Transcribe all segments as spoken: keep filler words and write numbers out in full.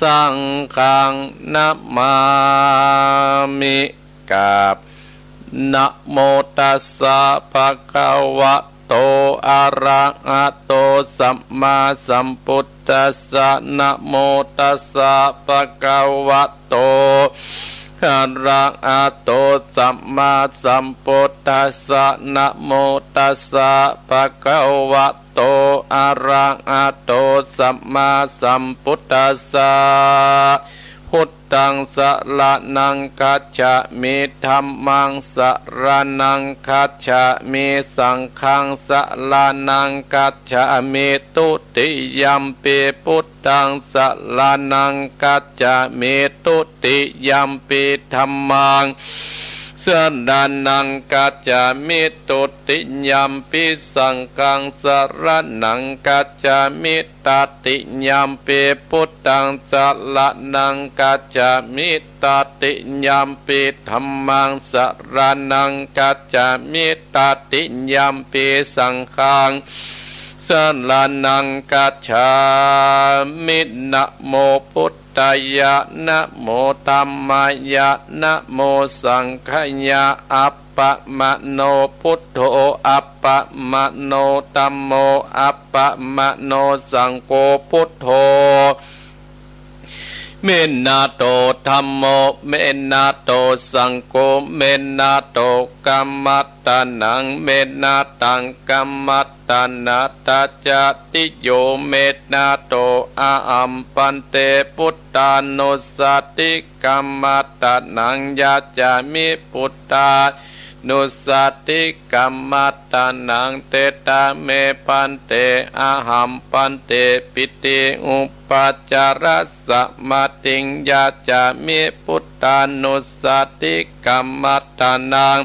สังฆังนะมามิ กราบ นะโมตัสสะ ภะคะวะโต อะระหะโต สัมมาสัมพุทธัสสะ นะโมตัสสะ ภะคะวะโต อะระหะโต สัมมาสัมพุทธัสสะ นะโมตัสสะ ภะคะวะโต อะระหะโต สัมมาสัมพุทธัสสะ พุทธังสะระณังคัจฉามิ ธัมมังสะระณังคัจฉามิ สังฆังสะระณังคัจฉามิ ทุติยัมปิพุทธังสะระณังคัจฉามิ ทุติยัมปิธัมมังสะระณังคัจฉามิ ทุติยัมปิสังฆังสะระณังคัจฉามิ ตติยัมปิพุทธังสะระณังคัจฉามิ ตติยัมปิธัมมังสะระณังคัจฉามิ ตติยัมปิสังฆังสะระณังคัจฉามิ นะโมพุทธายะ นะโมธัมมายะ นะโมสังฆายะ อัปปะมะโนพุทโธ อัปปะมะโนธัมโม อัปปะมะโนสังโฆ พุทโธ เมนะโต ธัมโม เมนะโต สังโฆ เมนะโต กัมมัตตานัง เมนะตัง กัมมัตตานะ ตะจะติโย เมนะโต อะหัม ภันเต พุทธานุสสะติ กัมมัตตานัง ยะจามิ พุทธา นุสสะติ กัมมัตตานัง เตตะเม ภันเต อะหัม ภันเต ปิติ อุปัจจารัสสะมาติง ยะจามิ พุทธานุสสะติ กัมมัตตานัง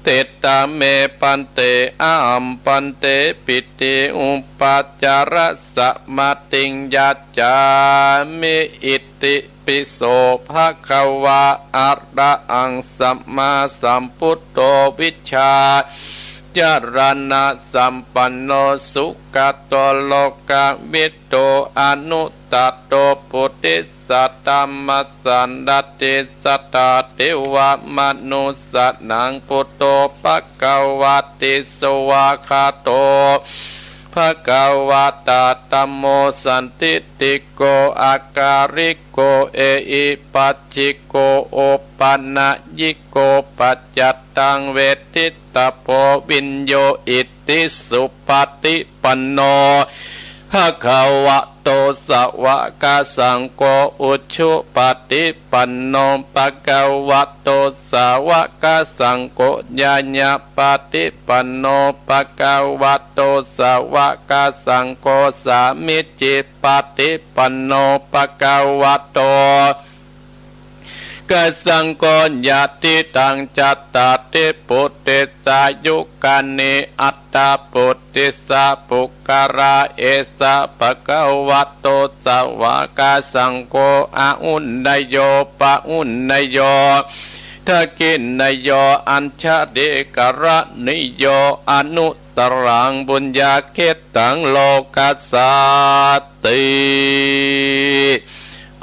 เตตะเม ภันเต อะหัม ภันเต ปิติ อุปัจจารัสสะมาติง ยะจามิ อิติ ปิโส ภะคะวา อะระหัง สัมมาสัมพุทโธ วิชชาจารณะสัมปันโน สุขะโต โลกะวิทู อนุตตะโต ปุริสะธัมมะสารถิ สัตตา เทวะ มนุสสานัง พุทโธ ภะคะวะติ สวากขาโต ภะคะวะตา ธัมโม สันทิฏฐิโก อะกาลิโก เอหิปัสสิโก โอปะนะยิโก ปัจจัตตัง เวทิตตะโพ วิญญู อิติสุปะฏิปันโน ภะคะวะโต สวากขาสังโฆ อุจุปะฏิปันโน ภะคะวะโต สวากขาสังโฆ ญาณปะฏิปันโน ภะคะวะโต สวากขาสังโฆ สามิจฉิปะฏิปันโน ภะคะวะโต กะสังโฆ ญาติตัง จัตตาริ ปุริสายุคานิ อัตถะ ปุริสะ ปุคคละ เอสะ ภะคะวะโต สวากขาสังโฆ อาหุเนยโย ปะหุเนยโย ทักขิเนยโย อัญชลีกรณีโย อนุตตรัง ปุญญาเขตตัง โลกัสสาติ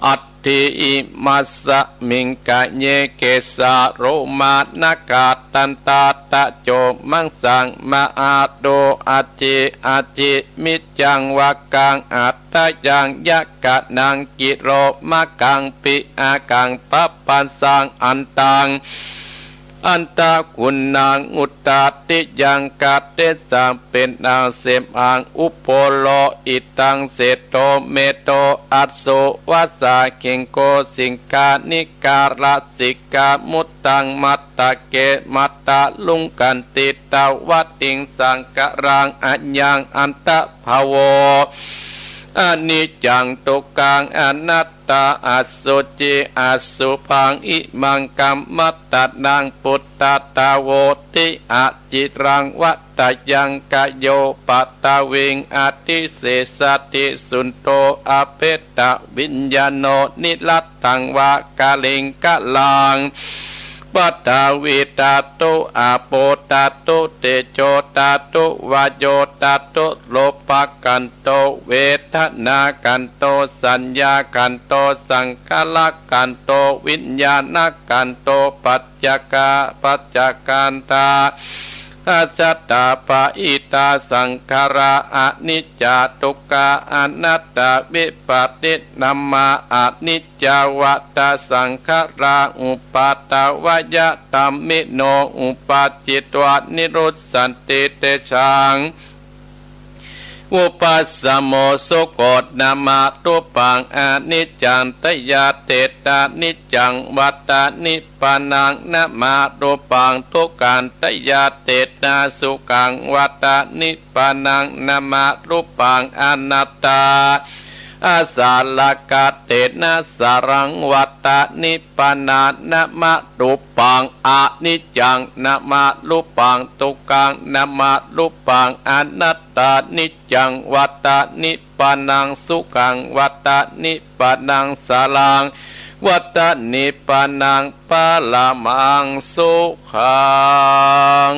อัต ถิ อิมัสสะมิง กะเย เกสา โลมา นะขะ ทันตา ตะโจ มังสัง มะหาโต อัจฉิ อัจฉิ มิจจัง วะกัง อัตถะยัง ยะขะนัง กิโลมะขัง ปิ อาขัง ปะปัสสัง อันตัง อันตะกุณัง อุตตาติยัง กะเตสัง เป๋นอันเสมอัง อุโปโล อิตัง เสโท เมโท อัสสุ วัสสา เขงโค สิงคา นิกาละ สิกขา มุตตัง มัตตะเก มัตตะลุงขันติ ตะวะติง สังคะรัง อะยัง อันตะภะโว อนิจจัง ทุกขัง อนัตตา อสุจิ อสุภัง อิมัง กัมมัตตานัง ปุตตา ตะโวติ อจิรัง วัตตะยัง กะโย ปะทะวิง อธิเสสะติ สุนโท อะเพตะวิญญาโน นิรัตตัง วะกะลิงคะลัง ป ปฐวีธาตุ อาโปธาตุ เตโชธาตุ วาโยธาตุ รูปขันโธ เวทนาขันโธ สัญญาขันโธ สังขารขันโธ วิญญาณขันโธ ปัจจกะ ปัจจขันธา อัจจตาปะอิตา สังขารา อนิจจา ทุกขา อนัตตา วิปาทินามะ อนิจจา วัตตา สังขารา อุปาทวยทัมมิโน อุปาทิตวา นิรุสสันติ เตสัง อุปัสสโม สุโข นามะ รูปัง อนิจจัง ตยาเตตา นิจจัง วัตตา นิพพานัง นามะ รูปัง ทุกขัน ตยาเตตา สุขัง วัตตา นิพพานัง นามะ รูปัง อนัตตา อสารกะเตนะ สารัง วัตตา นิพพานา นามะ รูปัง อนิจจัง นามะ รูปัง ทุกขัง นามะ รูปัง อนัตตา นิจจัง วัตตา นิพพานัง สุขัง วัตตา นิพพานัง สารัง วัตตา นิพพานัง ปรมัง สุขัง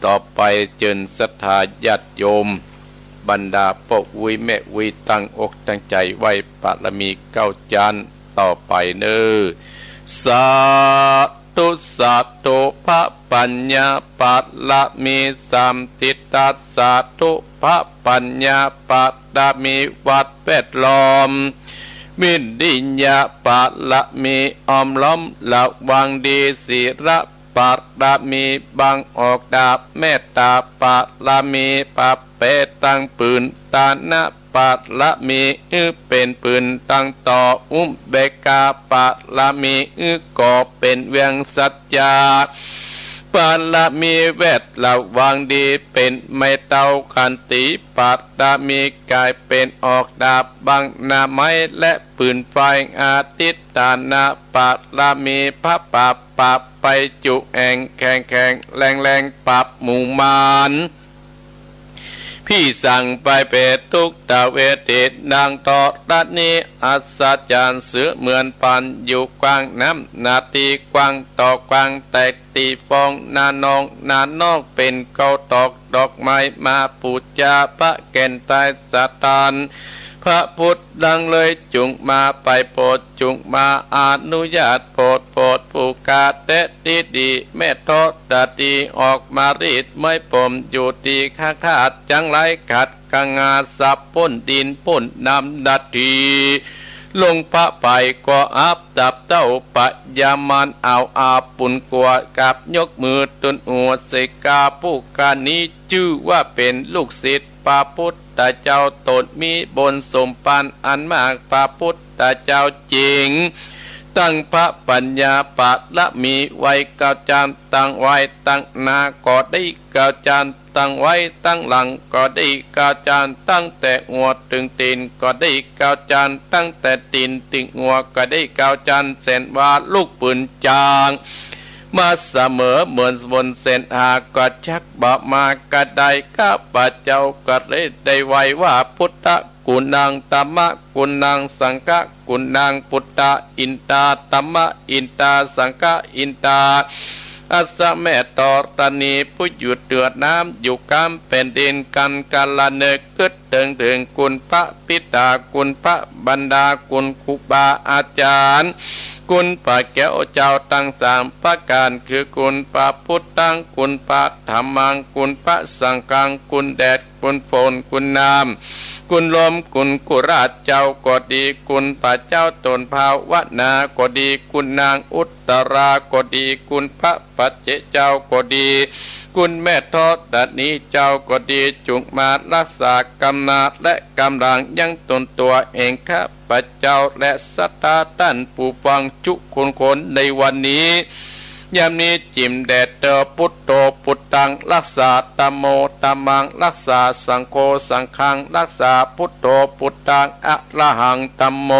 ต่อไปเจิญศรัทธาญาติโยม บรรดาป้ออุ๊ยแม่อุ๊ย ตั้งอกตั้งใจ๋ไหว้บารมีเก้าจั๊นต่อไปเน่อ สาธุ สาธุ พระปัญญาบารมีสามทิศ สาธุ พระปัญญาบารมีวัดแวดล้อม วิริยะบารมีอ้อมล้อมระวังดี ศีลบารมีบังออกดาบ เมตตาบารมีปรับแปรตั้งปืน ทานะบารมี อื้อเป๋นปืนตังต่อ อุเบกขาบารมี อื้อก่อเป๋นเวียงสัจจาบารมี แวดระวังดีเป๋นไม้เต้า ขันติบารมีก๋ายเป๋นออกดาบบังหน้าไม้ และปืนไฟ อธิฏฐานะบารมี พระบาปปราบไปจุแอ่ง แข็งแข็งแรงแรงปราบหมู่มาร ผีสางพยาเปรตทุกขเวทนา ดังธรณีอัศจรรย์ เสมือนปานอยู่กว้าง น้ำหน้าตี้กว้างต่อกว้าง แตกตี้ฟองหน้านอง หน้านองเป๋นเก๊าตอก ดอกไม้มาปู๋จา พระแก่นไตรสถาน พระพุทธดังเลย จุ่งมาไปโผด จุ่งมาอนุญาตโผด โผดผู้ข้าแต๊ตี้ดี แม่ธรณีออกมารีดไม้ผม อยู่ตี้ข้าขาดจังไร ขัดกะงาสับป๊นดินป๊นน้ำนาที ลงพระไพรก็อับ จับเต้าพญามาร เอาอาปุณกัว กับยกมือตุนหัว สิกขาผู้ข้านี้ จื้อว่าเป๋นลูกศิษย์พระพุทธเจ้า ตนมีบุญสมภารอันมาก พระพุทธเจ้าจริง ตั้งพระปัญญาบารมีไว้เก้าจั๊น ตั้งไว้ตังหน้าก็ดี เก้าจั๊นตั้งไว้ตังหลังก็ดี เก้าจั๊นตั้งแต่หัวเถิงตี๋นก็ดี เก้าจั๊นตั้งแต่ตี๋นเถิงหัวก็ดี เก้าจั๊นแสนว่าลูกปืนจาง มาเสมอเหมือนบนเส้นหาก็จักบ่มากระได ข้าพเจ้าก็เลยได้ไหว้ว่า พุทธกุณัง ธัมมกุณัง สังฆกุณัง พุทธอินทา ธัมมอินทา สังฆอินทา อัสสะแม่ธรณี ผู้อยู่เหนือน้ำอยู่ข้ามแผ่นดิน กันกาละเนิก กึ๊ดเถิงเถิงคุณพระปิดา คุณพระบรรดา คุณครูบาอาจารย์ คุณพระแก้วเจ้าตังสามประก๋าน คือคุณพระพุทธัง คุณพระธัมมัง คุณพระสังฆัง คุณแดด คุณฝน คุณน้ำ คุณลม คุณกุราชเจ้าก็ดี คุณพระเจ้าต๋นภาวนาก็ดี คุณนางอุตตราก็ดี คุณพระปัจเจกเจ้าก็ดี คุณแม่ธรณีเจ้าก็ดี จุ่งมารักษากำนาและกำลังยังต๋นตั๋วเอง ข้าพเจ้าและศรัทธาต้านผู้ฟังจุคนคนในวันนี้ ยามนี้จิ่มแด่เตอ พุทโธพุทธัง รักษา ธัมโมธัมมัง รักษา สังโฆสังฆัง รักษา พุทโธพุทธัง อะระหัง ธัมโม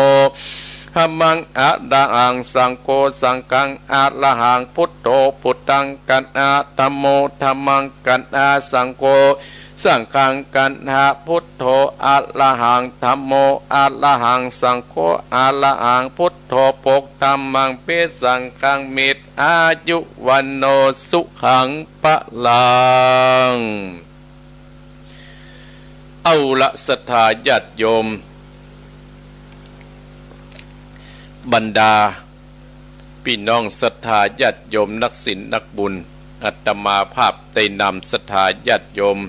ธัมมัง อะระหัง สังโฆสังฆัง อะระหัง พุทโธพุทธัง กัณหา ธัมโมธัมมัง กัณหา สังโฆ สังฆัง กันทะ พุทโธ อะระหัง ธัมโม อะระหัง สังโฆ อะระหัง พุทโธ ปก ธัมมัง เป สังฆัง เม อายุ วัณโณ สุขัง พลัง เอาละ ศรัทธาญาติโยม บรรดา ปี้น้องศรัทธาญาติโยมนักศีลนักบุญ อาตมาภาพได้นำศรัทธาญาติโยม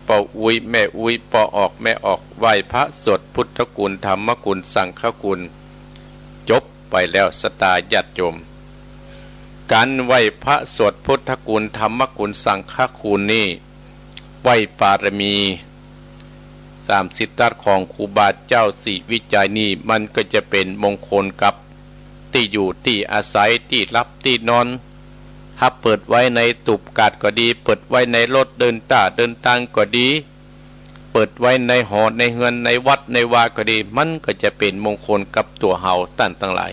ป้ออุ๊ยแม่อุ๊ย ป้อออกแม่ออก ไหว้พระสวดพุทธคุณ ธรรมคุณ สังฆคุณ จบไปแล้ว ศรัทธาญาติโยม ก๋านไหว้พระสวดพุทธคุณ ธรรมคุณ สังฆคุณนี่ ไหว้ปารมีสามสิทธัตถ์ของครูบาเจ้าศรีวิชัยนี่ มันก็จะเป๋นมงคลกับตี้อยู่ตี้อาศัย ตี้หลับตี้นอน ถ้าเปิดไว้ในตูบกาดก็ดี เปิดไว้ในรถเดินต้าเดินตางก็ดี เปิดไว้ในหอในเฮือน ในวัดในวาก็ดี มันก็จะเป๋นมงคลกับตั๋วเฮาต้านตังหลาย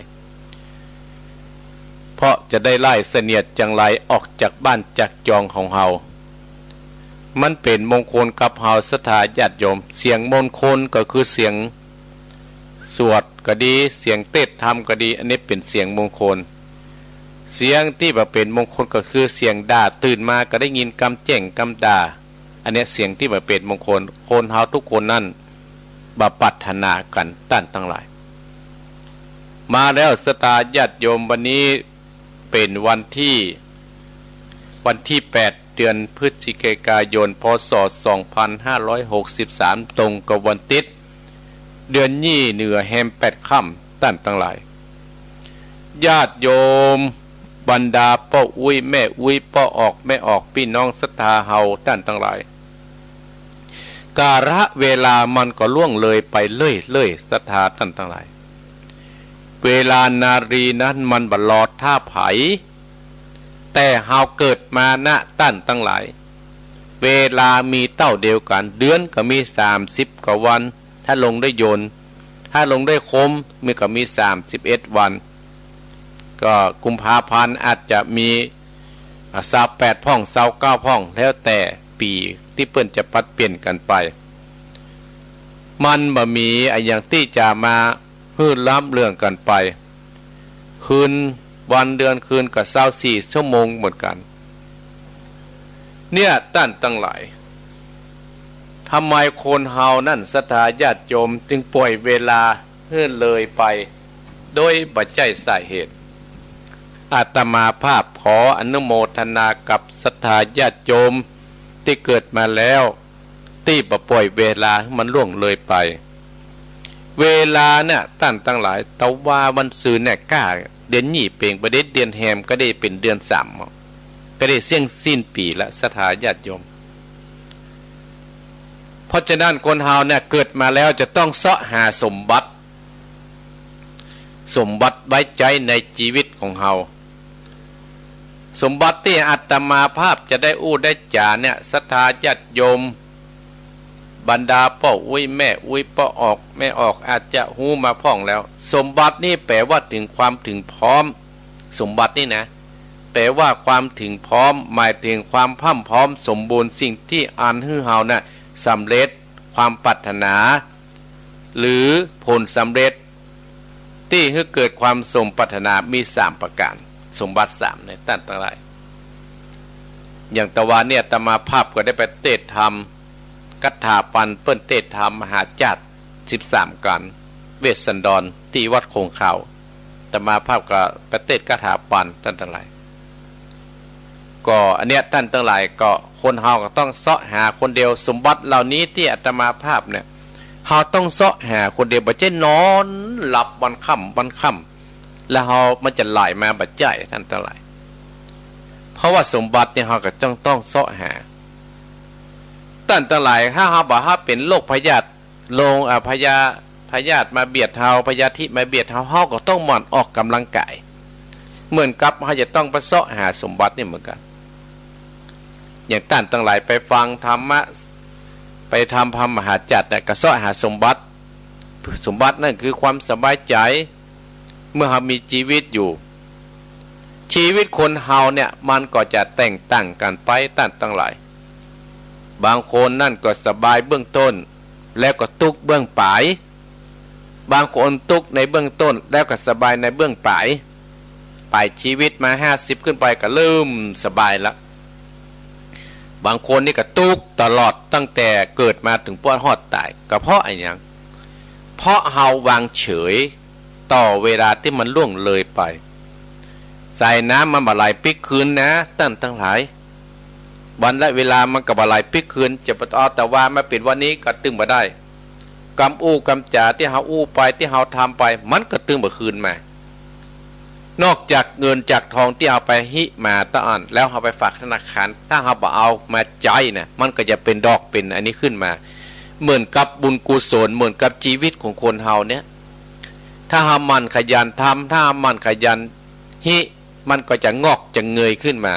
เพราะจะได้ไล่เสนียดจังไรออกจากบ้านจากจองของเฮา มันเป๋นมงคลกับเฮา ศรัทธาญาติโยม เสียงมงคลก็คือเสียงสวดก็ดี เสียงเตสน์ธรรมก็ดี อันนี้เป๋นเสียงมงคล เสียงตี้บ่เป๋นมงคลก็คือเสียงด่า ตื่นมาก็ได้ยินกำแจ้งกำด่า อันเนี้ยเสียงตี้บ่เป๋นมงคล คนเฮาทุกคนนั้นบ่ปรารถนากั๋นต้านตังหลาย มาแล้ว ศรัทธาญาติโยม วันนี้เป๋นวันตี้ วันตี้แปด เดือนพฤศจิกายน พ.ศ. สองพันห้าร้อยหกสิบสาม ตรงกับวันติ๊ด เดือนยี่เหนือแฮมแปดค่ำ ต้านตังหลาย ญาติโยม บรรดาป้ออุ๊ยแม่อุ๊ย ป้อออกแม่ออก ปี้น้องศรัทธาเฮาต้านตังหลาย กาละเวลามันก็ล่วงเลยไปเรื่อยๆ ศรัทธาต้านตังหลาย เวลานารีนั้นมันบ่รอต้าใผ แต่เฮาเกิดมานะต้านตังหลาย เวลามีเต้าเดียวกั๋น เดือนก็มีสามสิบกว่าวัน ถ้าลงด้วยโยน ถ้าลงด้วยโคมมันก็มีสามสิบเอ็ดวัน ก็กุมภาพันธ์อาจจะมี อ่า ซาวแปดพ่อง ซาวเก้าพ่อง แล้วแต่ปี๋ตี้เปิ้นจะผลัดเปลี่ยนกั๋นไป มันบ่มีอะหยังตี้จะมาหื้อล้ำเรื่องกั๋นไป คืนวันเดือนคืนก็ซาวสี่ชั่วโมงเหมือนกั๋น เนี่ยต้านตังหลาย ทำไมคนเฮานั้น ศรัทธาญาติโยม จึงป่อยเวลาหื้อเลยไป โดยบ่ใจ้สาเหตุ อาตมาภาพขออนุโมทนากับศรัทธาญาติโยมตี้เกิดมาแล้ว ตี้บ่ป่อยเวลาหื้อมันล่วงเลยไป เวลาเนี่ยต้านตังหลาย ตะวาวันซืนเนี่ยก้า เดือนยี่เป๋งบ่ได้เดือนแฮมก็ได้เป๋นเดือนสาม ก็ได้เสี้ยงสิ้นปี๋ละ ศรัทธาญาติโยม เพราะฉะนั้นคนเฮาเนี่ยเกิดมาแล้วจะต้องเซาะหาสมบัติ สมบัติไว้ใจ๊ในจีวิตของเฮา สมบัติตี้อาตมาภาพจะได้อู้ได้จ๋าเนี่ย ศรัทธาญาติโยม บรรดาป้ออุ๊ยแม่อุ๊ย ป้อออกแม่ออก อาจจะฮู้มาพ่องแล้ว สมบัตินี่แป๋ว่าเถิงความเถิงพร้อม สมบัตินี่นะ แป๋ว่าความเถิงพร้อม หมายเถิงความพร่ำพร้อมสมบูรณ์ สิ่งตี้อันหื้อเฮาน่ะสำเร็จความปรารถนา หรือผลสำเร็จตี้หื้อเกิดความสมปรารถนามีสามประก๋าน สมบัติสามเนี่ยต้านตังหลาย อย่างตะวาเนี่ยอาตมาภาพก็ได้ไปเตสน์ธรรม คาถาปันเปิ้นเตสน์ธรรมมหาจาติสิบสามก๋าน เวสสันดร ตี้วัดโขงขาว อาตมาภาพก็ไปเตสน์คาถาปันต้านตังหลาย ก็อันเนี้ยต้านตังหลาย ก็คนเฮาก็ต้องเซาะหาคนเดียว สมบัติเหล่านี้ตี้อาตมาภาพเนี่ย เฮาต้องเซาะหาคนเดียว บ่ใจ้นอนหลับวันค่ำวันค่ำ แล้วเฮามันจะไหลมา บ่ใจ้ต้านตังหลาย เพราะว่าสมบัติเนี่ยเฮาก็ต้อง ต้องเซาะหา ต้านตังหลาย ถ้าเฮาบ่า ถ้าเป๋นโรคพยาธิ ลง อ่า พยา พยาธิมาเบียดเฮา พยาธิมาเบียดเฮา เฮาก็ต้องหมั่นออกก๋ำลังกาย เหมือนกับเฮาจะต้องไปเซาะหาสมบัตินี่เหมือนกั๋น อย่างต้านตังหลายไปฟังธรรมะ ไปทำพระมหาจาติเนี่ย ก็เซาะหาสมบัติ สมบัตินั่นคือความสบายใจ๋ เมื่อเฮามีจีวิตอยู่ จีวิตคนเฮาเนี่ยมันก็จะแตกต่างกั๋นไปต้านตังหลาย บางคนนั้นก็สบายเบื้องต้น แล้วก็ตุ๊กข์เบื้องป๋าย บางคนตุ๊กข์ในเบื้องต้น แล้วก็สบายในเบื้องป๋าย ป๋ายชีวิตมาห้าสิบขึ้นไปก็เริ่มสบายละ บางคนนี่ก็ตุ๊กข์ตลอดตั้งแต่เกิดมาเถิงปวดฮอดต๋าย ก็เพราะอะหยัง เพราะเฮาวางเฉยต่อเวลาตี้มันล่วงเลยไป สายน้ำมันบ่ไหลปิ๊กคืนนะ ต้านตังหลาย วันและเวลามันก็บ่ไหลปิ๊กคืน จะไปเอาแต่วามาเป๋นวันนี้ก็ตึงบ่ได้ กำอู้กำจ๋าตี้เฮาอู้ไป ตี้เฮาทำไป มันก็ตึงบ่คืนมา นอกจากเงินจากทองตี้เฮาไปฮิมาตะอั้น แล้วเฮาไปฝากธนาคาร ถ้าเฮาบ่เอามาใจ๊นะ มันก็จะเป๋นดอกเป๋นอันนี้ขึ้นมา เหมือนกับบุญกุศล เหมือนกับจีวิตของคนเฮาเนี่ย ถ้าเฮาหมั่นขยันทำ ถ้าเฮาหมั่นขยันฮิ มันก็จะงอกจะเงยขึ้นมา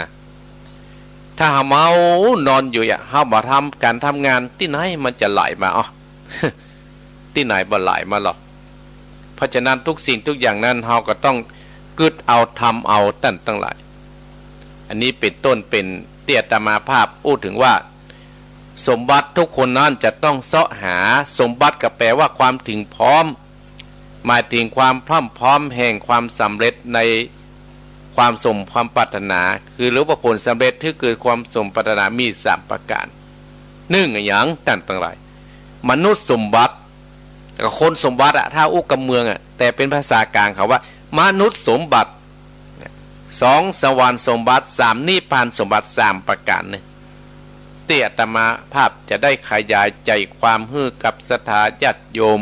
ถ้าเฮาเมานอนอยู่อะ เฮาบ่ทำก๋านทำงาน ตี้ไหนมันจะไหลมา อ้อ ตี้ไหนบ่ไหลมาหรอก เพราะฉะนั้นทุกสิ่งทุกอย่างนั้น เฮาก็ต้องกึ๊ดเอาทำเอา ต้านตังหลาย อันนี้เป๋นต้นเป๋นตี้อาตมาภาพอู้เถิงว่า สมบัติทุกคนนั้นจะต้องเซาะหา สมบัติก็แปลว่าความเตรียมพร้อม หมายเถิงความพร่ำพร้อมแห่งความสำเร็จในความสมความปรารถนา คือหรือว่าผลสำเร็จตี้เกิดความสมปรารถนามีสามประก๋าน นึ่งอะหยัง ต้านตังหลาย มนุษย์สมบัติ ก็คนสมบัติอะ ถ้าอู้กำเมืองอะ แต่เป๋นภาษากลางเขาว่า มนุษย์สมบัติ สอง สวรรค์สมบัติ สาม นิพพานสมบัติ สามประก๋านนี่ ตี้อาตมาภาพจะได้ขยายใจ๋ความหื้อกับศรัทธาญาติโยม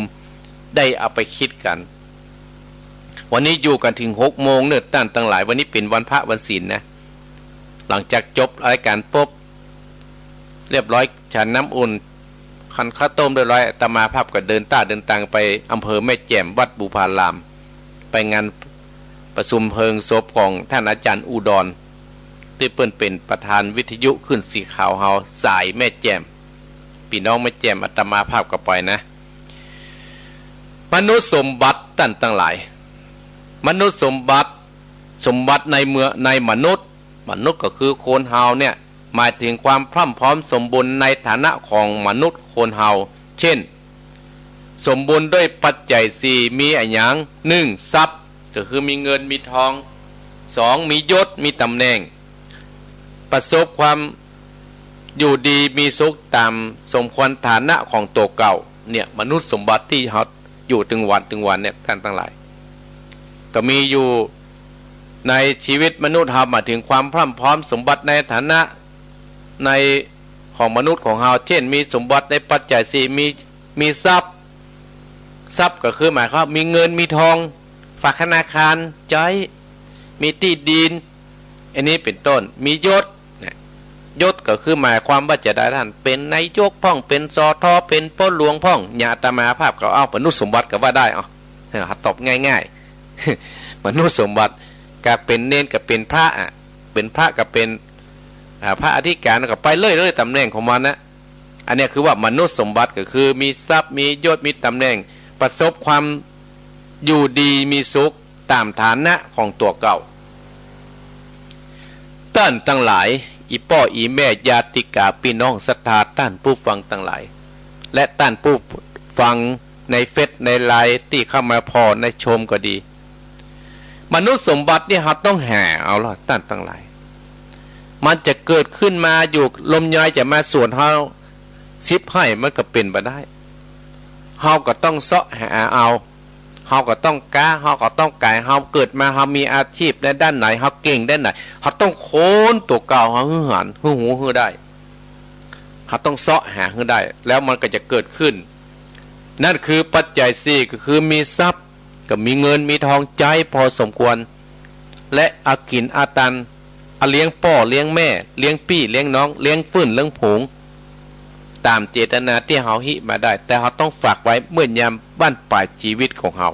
ได้เอาไปกึ๊ดกั๋น วันนี้อยู่กั๋นเถิงหกโมงเน่อ ต้านตังหลาย วันนี้เป๋นวันพระวันศีลนะ หลังจากจบรายก๋านปุ๊บ เรียบร้อย ฉันน้ำอุ่น ฉันข้าวต้มเรียบร้อย อาตมาภาพก็เดินต้าเดินตางไปอำเภอแม่แจ่ม วัดบุพาราม ไปงานประชุมเพลิงศพของท่านอาจารย์อุดร ตี้เปิ้นเป๋นประธานวิทยุคลื่นสีขาวเฮา สายแม่แจ่ม ปี้น้องแม่แจ่ม อาตมาภาพก็ไปนะ มนุษย์สมบัติ ต้านตังหลาย มนุษย์สมบัติ สมบัติในเมือง ในมนุษย์ มนุษย์ก็คือคนเฮาเนี่ย หมายเถิงความพร่ำพร้อมสมบูรณ์ในฐานะของมนุษย์คนเฮา เช่น สมบูรณ์ด้วยปัจจัยสี่ มีอะหยัง นึ่ง ทรัพย์ ก็คือมีเงินมีทอง สอง มียศ มีต๋ำแหน่ง ประสบความอยู่ดีมีสุขต๋ามสมควรฐานะของตั๋วเก่า เนี่ย มนุษย์สมบัติตี้เฮาอยู่ตึงวันตึงวันเนี่ย ต้านตังหลาย ก็มีอยู่ในจีวิตมนุษย์เฮา หมายเถิงความพร่ำพร้อมสมบัติในฐานะในของมนุษย์ของเฮา เช่น มีสมบัติในปัจจัยสี่ มี มีทรัพย์ ทรัพย์ก็คือหมายความมีเงินมีทอง ฝากธนาคารใจ๊ มีตี้ดิน อันนี้เป๋นต้น มียศ เนี่ย ยศก็คือหมายความว่าจะได้ต้าน เป๋นนายกพ่อง เป๋น สอทอ เป๋นป้อหลวงพ่อง อย่างอาตมาภาพก็เอามนุษย์สมบัติก็ว่าได้ เอา เออ ตอบง่ายๆ มนุษย์สมบัติ ก็เป๋นเณรก็เป๋นพระอะ เป๋นพระก็เป๋น อ่า พระอธิก๋านก็ไปเรื่อยๆ ต๋ำแหน่งของมันนะ อันเนี้ยคือว่ามนุษย์สมบัติ ก็คือมีทรัพย์ มียศ มีต๋ำแหน่ง ประสบความอยู่ดีมีสุขต๋ามฐานะของตั๋วเก่า ต้านตังหลาย อี่ป้ออี่แม่ ญาติกา ปี้น้องศรัทธา ต้านผู้ฟังตังหลาย และต้านผู้ฟังในเฟซในไลน์ตี้เข้ามาผ่อในชมก็ดี มนุษย์สมบัตินี่เฮาต้องหาเอาละ ต้านตังหลาย มันจะเกิดขึ้นมาอยู่ ลมยายจะมาสวนเฮาสิบไฮ่มันก็เป๋นบ่ได้ เฮาก็ต้องเซาะหาเอา เฮาก็ต้องก๊า เฮาก็ต้องก๋าย เฮาเกิดมาเฮามีอาชีพในด้านไหน เฮาเก่งด้านไหน เฮาต้องค้นตั๋วเก่าเฮาหื้อหัน หื้อฮู้ หื้อได้ เฮาต้องเซาะหาหื้อได้ แล้วมันก็จะเกิดขึ้น นั่นคือปัจจัยสี่ ก็คือมีทรัพย์ ก็มีเงินมีทองใจ๊พอสมควร และอากิ๋นอาตัน อาเลี้ยงป้อเลี้ยงแม่ เลี้ยงปี้เลี้ยงน้อง เลี้ยงเปื้อนเลี้ยงฝูง ต๋ามเจตนาตี้เฮาฮิมาได้ แต่เฮาต้องฝากไว้เมื่อยามบั้นปลายจีวิตของเฮา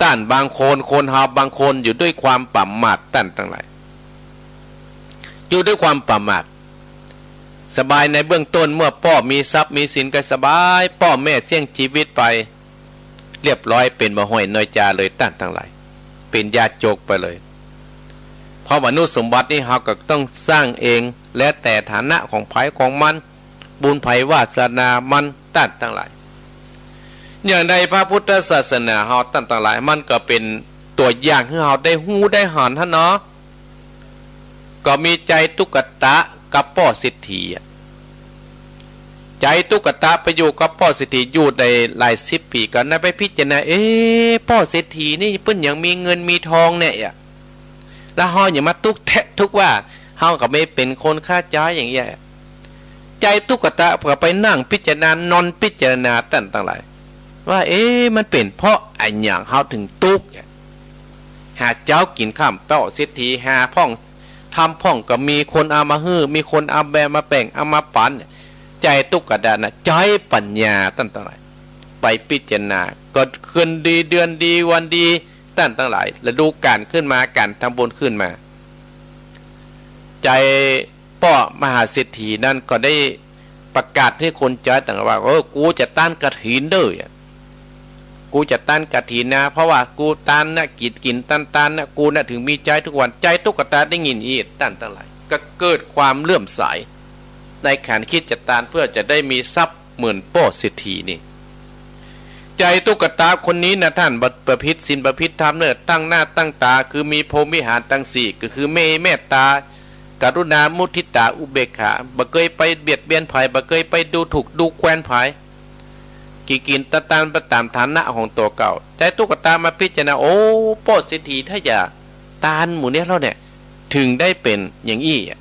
ต้านบางคน คนเฮาบางคนอยู่ด้วยความประมาท ต้านตังหลาย อยู่ด้วยความประมาท สบายในเบื้องต้น เมื่อป้อมีทรัพย์มีสินก็สบาย ป้อแม่เสี้ยงจีวิตไป เรียบร้อย เป๋นบ่าห้อยน้อยจาเลย ต้านตังหลาย เป๋นยาจกไปเลย เพราะมนุษย์สมบัตินี่เฮาก็ต้องสร้างเอง แล้วแต่ฐานะของใผของมัน บุญใผวาสนามัน ต้านตังหลาย อย่างในพระพุทธศาสนาเฮา ต้านตังหลาย มันก็เป๋นตั๋วอย่างหื้อเฮาได้ฮู้ได้หันหั้นเนาะ ก็มีใจ๋ตุ๊กตะกับป้อเศรษฐีอะ ใจ๋ตุ๊กตะไปอยู่กับป้อเศรษฐีอยู่ได้หลายสิบปี๋ ก็ได้ไปพิจารณา เอ๊ะ ป้อเศรษฐีนี่เปิ้นหยังมีเงินมีทองแน่อะ แล้วเฮาหยังมาตุ๊กแต๊กตุ๊กว่า เฮาก็บ่เป๋นคนค้าใจ๋อย่างอี้ ใจ๋ตุ๊กตะก็ไปนั่งพิจารณา นอนพิจารณา ต้านตังหลาย ว่า เอ๊ะ มันเป๋นเพราะอะหยังเฮาเถิงตุ๊กอะ หาเจ๊ากิ๋นค่ำ ป้อเศรษฐีหาพ่อง ทำพ่องก็มีคนเอามาหื้อ มีคนเอาแบ่มาแบ่ง เอามาปั๋น ใจ๋ตุ๊กตะน่ะ ใจ๊ปัญญา ต้านตังหลาย ไปพิจารณา ก็คืนดีเดือนดีวันดี ต้านตังหลาย ฤดูก๋าลขึ้นมา ก๋านทำบุญขึ้นมา ใจ๋ป้อมหาเศรษฐีนั้นก็ได้ประกาศหื้อคนใจ๊ต่างว่า เออ กูจะตานกฐินเน่อ กูจะตานกฐินนะ เพราะว่ากูตานนะ กิ๋นกิ๋นตานตานนะ กูนะเถิงมีใจ๊ทุกวัน ใจ๋ตุ๊กตะได้ยินอี้ ต้านตังหลาย ก็เกิดความเลื่อมใสในก๋านกึ๊ดจะตานเปื้อจะได้มีทรัพย์เหมือนป้อเศรษฐีนี่ ใจ๋ตุ๊กตะคนนี้นะต้าน ประ ประพฤติศีลประพฤติธรรมเน่อ ตั้งหน้าตั้งต๋า คือมีพรหมวิหารตังสี่ ก็คือมีเมตต๋า กรุณา มุทิตา อุเบกขา บ่เกยไปเบียดเบียนใผ บ่เกยไปดูถูกดูแควนใผ กิ๋นกิ๋นตานตานไปต๋ามฐานะของตั๋วเก่า ใจ๋ตุ๊กตะมาพิจารณา โอ้ ป้อเศรษฐีถ้าจะตานหมู่เนี้ยแล้วเนี่ย เถิงได้เป๋นอย่างอี้อะ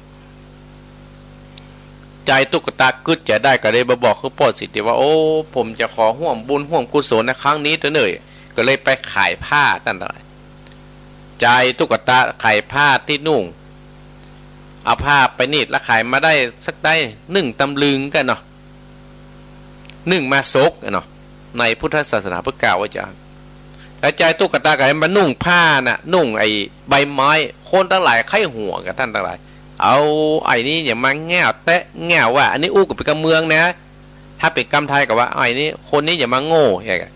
ใจ๋ตุ๊กตะกึ๊ดจะได้ก็เลยมาบอกหื้อป้อเศรษฐีว่า โอ้ ผมจะขอฮ่วมบุญฮ่วมกุศลในครั้งนี้เต๊อะเน่อ ก็เลยไปขายผ้า ต้านตังหลาย ใจ๋ตุ๊กตะขายผ้าตี้นุ่ง เอาผ้าไปหนีดแล้วขายมาได้สักได้นึ่งตำลึงกั๋นเนาะ นึ่งมาศกอะเนาะ ในพุทธศาสนาเปิ้นกล่าวว่าจะ แล้วใจ๋ตุ๊กตะก็เลยมานุ่งผ้าน่ะ นุ่งไอ้ใบไม้ คนตังหลายใค่หัวกั๋น ต้านตังหลาย เอา ไอ้นี่อย่ามาแง่วแต๊แง่วว่า อันนี้อู้กั๋นเป๋นกำเมืองนะ ถ้าเป๋นกำไทยก็ว่า ไอ้นี่ คนนี้อย่ามาโง่ อย่างเงี้ย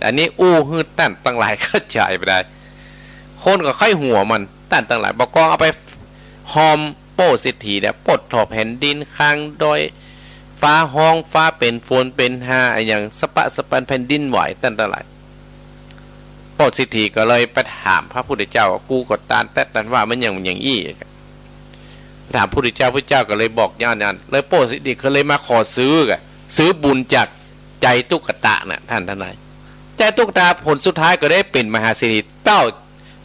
อันนี้อู้หื้อต้านตังหลายเข้าใจ๋ไปได้ คนก็ใค่หัวมัน ต้านตังหลาย บ่ากองเอาไปฮอมป้อเศรษฐีเนี่ย ปดถ่อแผ่นดิน คางดอย ฟ้าฮ้อง ฟ้าเป๋นฝนเป๋นหา อะหยังสะปะสะปันแผ่นดินไหว ต้านตังหลาย ป้อเศรษฐีก็เลยไปถามพระพุทธเจ้า กูก็ตานแต๊ตานว่ามันอย่าง อย่างอี้ ถามพุทธเจ้า พุทธเจ้าก็เลยบอกอย่างนั้น แล้วป้อเศรษฐีก็เลยมาขอซื้อกั๋น ซื้อบุญจากใจ๋ตุ๊กตะน่ะ ต้านตังหลาย ใจ๋ตุ๊กตะผลสุดท้ายก็ได้เป๋นมหาเศรษฐีเต้า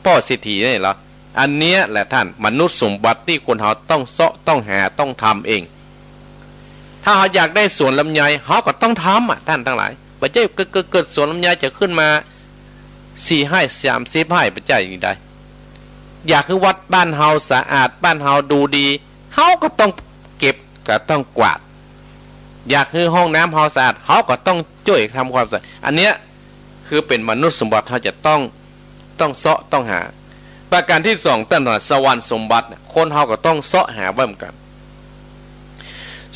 ป้อเศรษฐีนี่แหละ อันเนี้ยแหละต้าน มนุษย์สมบัติตี้คนเฮาต้องเซาะต้องหาต้องทำเอง ถ้าเฮาอยากได้สวนลำไย เฮาก็ต้องทำอะ ต้านตังหลาย บ่ใจ้เกิด เกิด เกิดสวนลำไยจะขึ้นมาสี่ไฮ่ สามสิบไฮ่ บ่ใจ้อย่างใด อยากหื้อวัดบ้านเฮาสะอาด บ้านเฮาดูดี เฮาก็ต้องเก็บ ก็ต้องกวาด อยากหื้อห้องน้ำเฮาสะอาด เฮาก็ต้องจ้วยทำความสะอาด อันเนี้ยคือเป๋นมนุษย์สมบัติ เฮาจะต้อง ต้องเซาะต้องหา ประก๋านตี้สอง ต้านว่าสวรรค์สมบัติเนี่ย คนเฮาก็ต้องเซาะหาไว้เหมือนกั๋น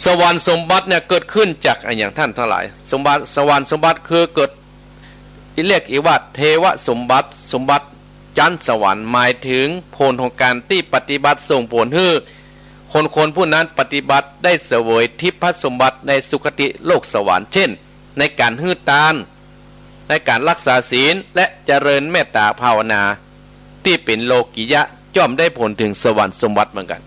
สวรรค์สมบัติเนี่ยเกิดขึ้นจากอะหยัง ต้านตังหลาย สมบัติ สวรรค์สมบัติคือเกิด เรียกอีกว่าเทวสมบัติ สมบัติจั๊นสวรรค์ หมายเถิงผลของก๋านตี้ปฏิบัติส่งผลหื้อคนคนผู้นั้นปฏิบัติได้เสวยทิพยสมบัติในสุคติโลกสวรรค์ เช่น ในก๋านหื้อตาน ในก๋านรักษาศีล และเจริญเมตตาภาวนา ตี้เป๋นโลกิยะ ย่อมได้ผลเถิงสวรรค์สมบัติเหมือนกั๋น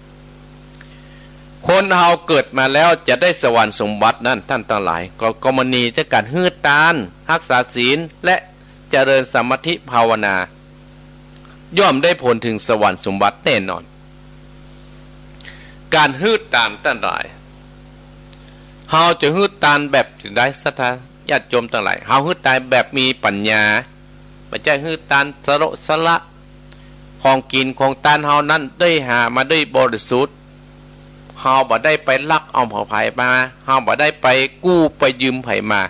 คนเฮาเกิดมาแล้วจะได้สวรรค์สมบัตินั้น ต้านตังหลาย ก็กรณีจากก๋านหื้อตาน รักษาศีล และเจริญสมาธิภาวนา ย่อมได้ผลเถิงสวรรค์สมบัติแน่นอน ก๋านหื้อตาน ต้านตังหลาย เฮาจะหื้อตานแบบใด ศรัทธาญาติโยมตังหลาย เฮาหื้อตานแบบมีปัญญา บ่ใจ้หื้อตานสะโละสะละ ของกิ๋นของตานเฮานั้นได้หามาด้วยบริสุทธิ์ เฮาบ่ได้ไปลักเอาของใผมา เฮาบ่ได้ไปกู้ไปยืมใผมา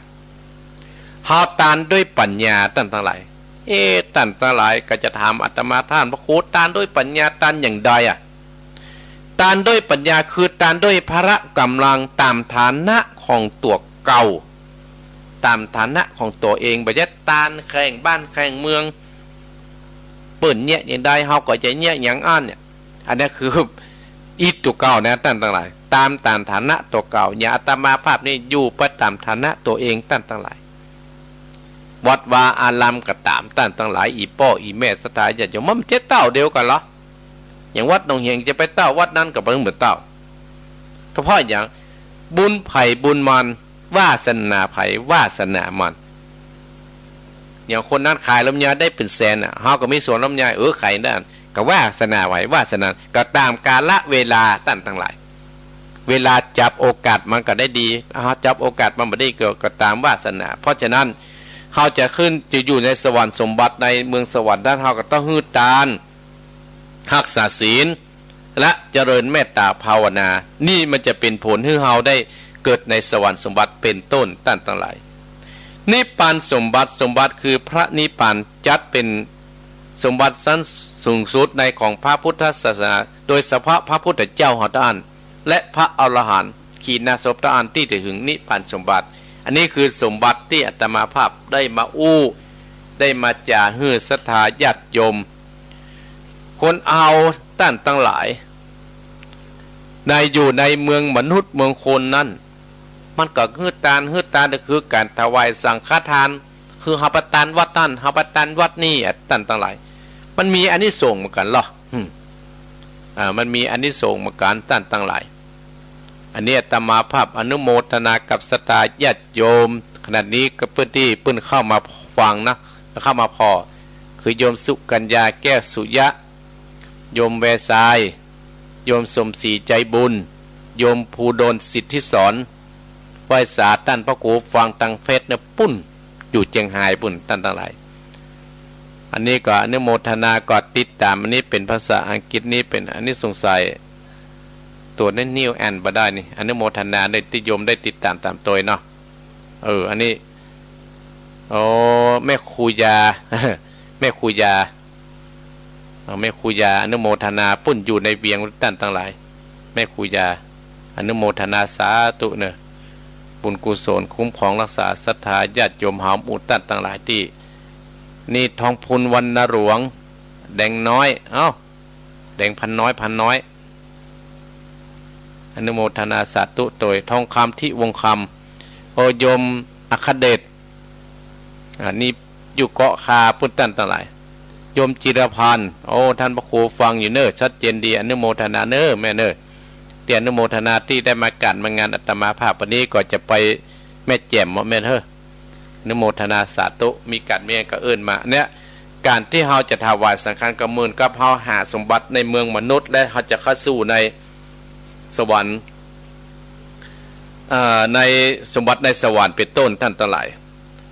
เฮาตานด้วยปัญญา ต้านตังหลาย เอ๊ะ ต้านตังหลายก็จะถามอาตมา ต้านพระครู ตานด้วยปัญญา ตานอย่างใดอะ ตานด้วยปัญญาคือตานด้วยพละก๋ำลังต๋ามฐานะของตั๋วเก่า ต๋ามฐานะของตั๋วเอง บ่ใจ้ตานแข่งบ้านแข่งเมือง เปิ้นเยียะอย่างใด เฮาก็จะเยียะอย่างอั้นเนี่ย อันนี้คือ อิดตั๋วเก่านะต้านตังหลาย ต๋าม ต๋ามฐานะตั๋วเก่า อย่างอาตมาภาพนี่อยู่ไปต๋ามฐานะตั๋วเองต้านตังหลาย วัดวาอารามก็ต๋ามต้านตังหลาย อี่ป้ออี่แม่ศรัทธาญาติโยม มันจะเต้าเดียวกั๋นเหรอ อย่างวัดหนองเหียงจะไปเต้าวัดนั้นก็บ่เหมือนเต้า ก็เพราะอย่าง บุญใผบุญมัน วาสนาใผวาสนามัน อย่างคนนั้นขายลำไยได้เป๋นแสนน่ะ เฮาก็มีสวนลำไย เออ ขายได้ ก็วาสนาใผวาสนา ก็ต๋ามกาละเวลาต้านตังหลาย เวลาจับโอกาสมันก็ได้ดี เฮาจับโอกาสมันบ่ดีก็ ก็ต๋ามวาสนา เพราะฉะนั้น เฮาจะขึ้นจะอยู่ในสวรรค์สมบัติในเมืองสวรรค์นั้น เฮาก็ต้องหื้อตาน ฮักษาศีล และเจริญเมตตาภาวนา นี่มันจะเป๋นผลหื้อเฮาได้เกิดในสวรรค์สมบัติเป๋นต้นต้านตังหลาย นิพพานสมบัติ สมบัติคือพระนิพพาน จัดเป๋นสมบัติชั้นสูงสุดในของพระพุทธศาสนา โดยเฉพาะพระพุทธเจ้าเฮาต้าน และพระอรหันต์ขีณาสพต้านตี้จะถึงนิพพานสมบัติ อันนี้คือสมบัติตี้อาตมาภาพได้มาอู้ ได้มาจ๋าหื้อศรัทธาญาติโยม คนเฮาต้านตังหลาย ในอยู่ในเมืองมนุษย์เมืองคนนั้น มันก็หื้อตาน หื้อตานก็คือก๋านถวายสังฆทาน คือเฮาไปตานวัดนั้น เฮาไปตานวัดนี้อะต้านตังหลาย มันมีอานิสงส์เหมือนกั๋นเหรอ อืม อ่า มันมีอานิสงส์เหมือนกั๋นต้านตังหลาย อันนี้อาตมาภาพอนุโมทนากับศรัทธาญาติโยม ขณะนี้ก็เปื้อนตี้เปิ้นเข้ามาฟังนะ เข้ามาผ่อ คือโยมสุกัญญาแก้วสุยะ โยมแวร์ทราย โยมสมศรีใจบุญ โยมภูดลสิทธิสอน ไหว้สาต้านพระครูฟังตางเฟซเนี่ยปุ้น อยู่เจียงฮายปุ้นต้านตังหลาย อันนี้ก็อนุโมทนา ก็ติดต๋าม อันนี้เป๋นภาษาอังกฤษ นี่เป๋นอานิสงส์ใส่ตั๋วนี้ นี่แอ่านบ่ได้นี่ อนุโมทนาได้ตี้โยมได้ติดต๋ามต๋ามตวยเนาะ เออ อันนี้ โอ้ แม่ครูยา แม่ครูยา เอา แม่ครูยาอนุโมทนา ปุ้นอยู่ในเวียงต้านตังหลาย แม่ครูยาอนุโมทนาสาธุเน่อ บุญกุศลคุ้มครองรักษาศรัทธาญาติโยมเฮาหมู่ต้านตังหลายตี้ นี่ทองพูนวรรณหลวง แดงน้อย เอ้า แดงพันน้อย พันน้อย อนุโมทนาสาธุตวย ทองคำ ทิวงศ์คำ โอ โยมอัครเดช อ่า นี่อยู่เกาะคาปุ้นต้านตังหลาย โยมจิรพันธ์ โอ้ ต้านพระครูฟังอยู่เน่อ ชัดเจนดี อนุโมทนาเน่อแม่เน่อ ตี้อนุโมทนาตี้ได้มาก๋านมางานอาตมาภาพ วันนี้ก็จะไปแม่แจ่มเนาะแม่เน่อ อนุโมทนาสาธุ มีก๋านมีงานก็เอิ้นมา เนี่ย ก๋านตี้เฮาจะถวายสังฆทานก็เหมือนกับเฮาหาสมบัติในเมืองมนุษย์ และเฮาจะเข้าสู่ในสวรรค์ เอ่อ ในสมบัติในสวรรค์เป๋นต้นต้านตังหลาย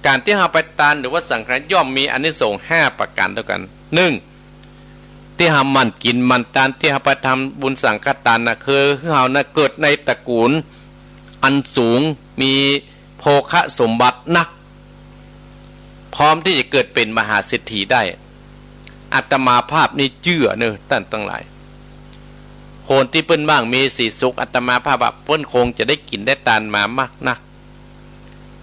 ก๋านตี้เฮาไปตานหรือว่าสังฆทานย่อมมีอานิสงส์ห้าประก๋านเต้ากั๋น นึ่ง ตี้เฮาหมั่นกิ๋นหมั่นตาน ตี้เฮาไปทำบุญสังฆทานน่ะ คือเฮาน่ะเกิดในตระกูลอันสูง มีโภคสมบัตินัก พร้อมตี้จะเกิดเป๋นมหาเศรษฐีได้ อาตมาภาพนี่เจื้อเน่อต้านตังหลาย คนตี้เปิ้นมั่งมีสีสุข อาตมาภาพว่าเปิ้นคงจะได้กิ๋นได้ตานมามากนัก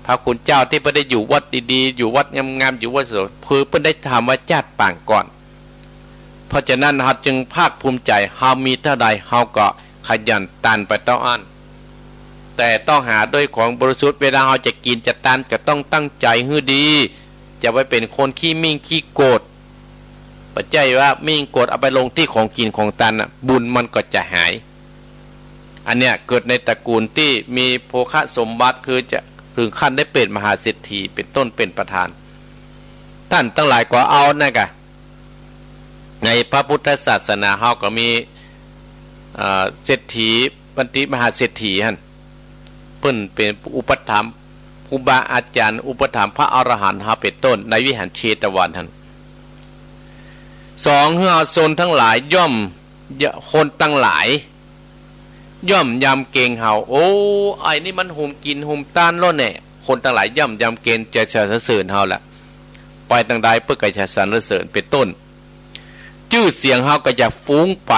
พระคุณเจ้าตี้เปิ้นได้อยู่วัดดีๆ อยู่วัดงามๆ อยู่วัดสวย คือเปิ้นได้ธรรมชาติปางก่อน เพราะฉะนั้นเฮาจึงภาคภูมิใจ๋ เฮามีเต้าใดเฮาก็ขยันตานไปเต้าอั้น แต่ต้องหาด้วยของบริสุทธิ์ เวลาเฮาจะกิ๋นจะตานก็ต้องตั้งใจ๋หื้อดี จะไปเป๋นคนขี้มิ่งขี้โกรธ บ่ใจ้ว่ามิ่งโกรธเอาไปลงตี้ของกิ๋นของตานน่ะ บุญมันก็จะหาย อันเนี้ยเกิดในตระกูลตี้มีโภคสมบัติ คือจะถึงขั้นได้เป๋นมหาเศรษฐี เป๋นต้นเป๋นประธาน ต้านตังหลายก็เอานั่นกะ ในพระพุทธศาสนาเฮาก็มี เอ่อ เศรษฐี บัณฑิตมหาเศรษฐีหั้น เปิ้นเป๋นอุปถัมภ์ ครูบาอาจ๋ารย์อุปถัมภ์พระอรหันต์เฮาเป๋นต้น ในวิหารเชตวันหั้น สอง คือเฮาชนตังหลายย่อม คนตังหลาย ย่อมยำเกรงเฮา โอ้ ไอ้นี่มันหุมกิ๋นหุมตานแล้วแน่ คนตังหลายย่อมยำเกรงจะสรรเสริญเฮาละ ไปตางใดเปิ้นก็จะสรรเสริญเป๋นต้น จื้อเสียงเฮาก็จะฟุ้งไป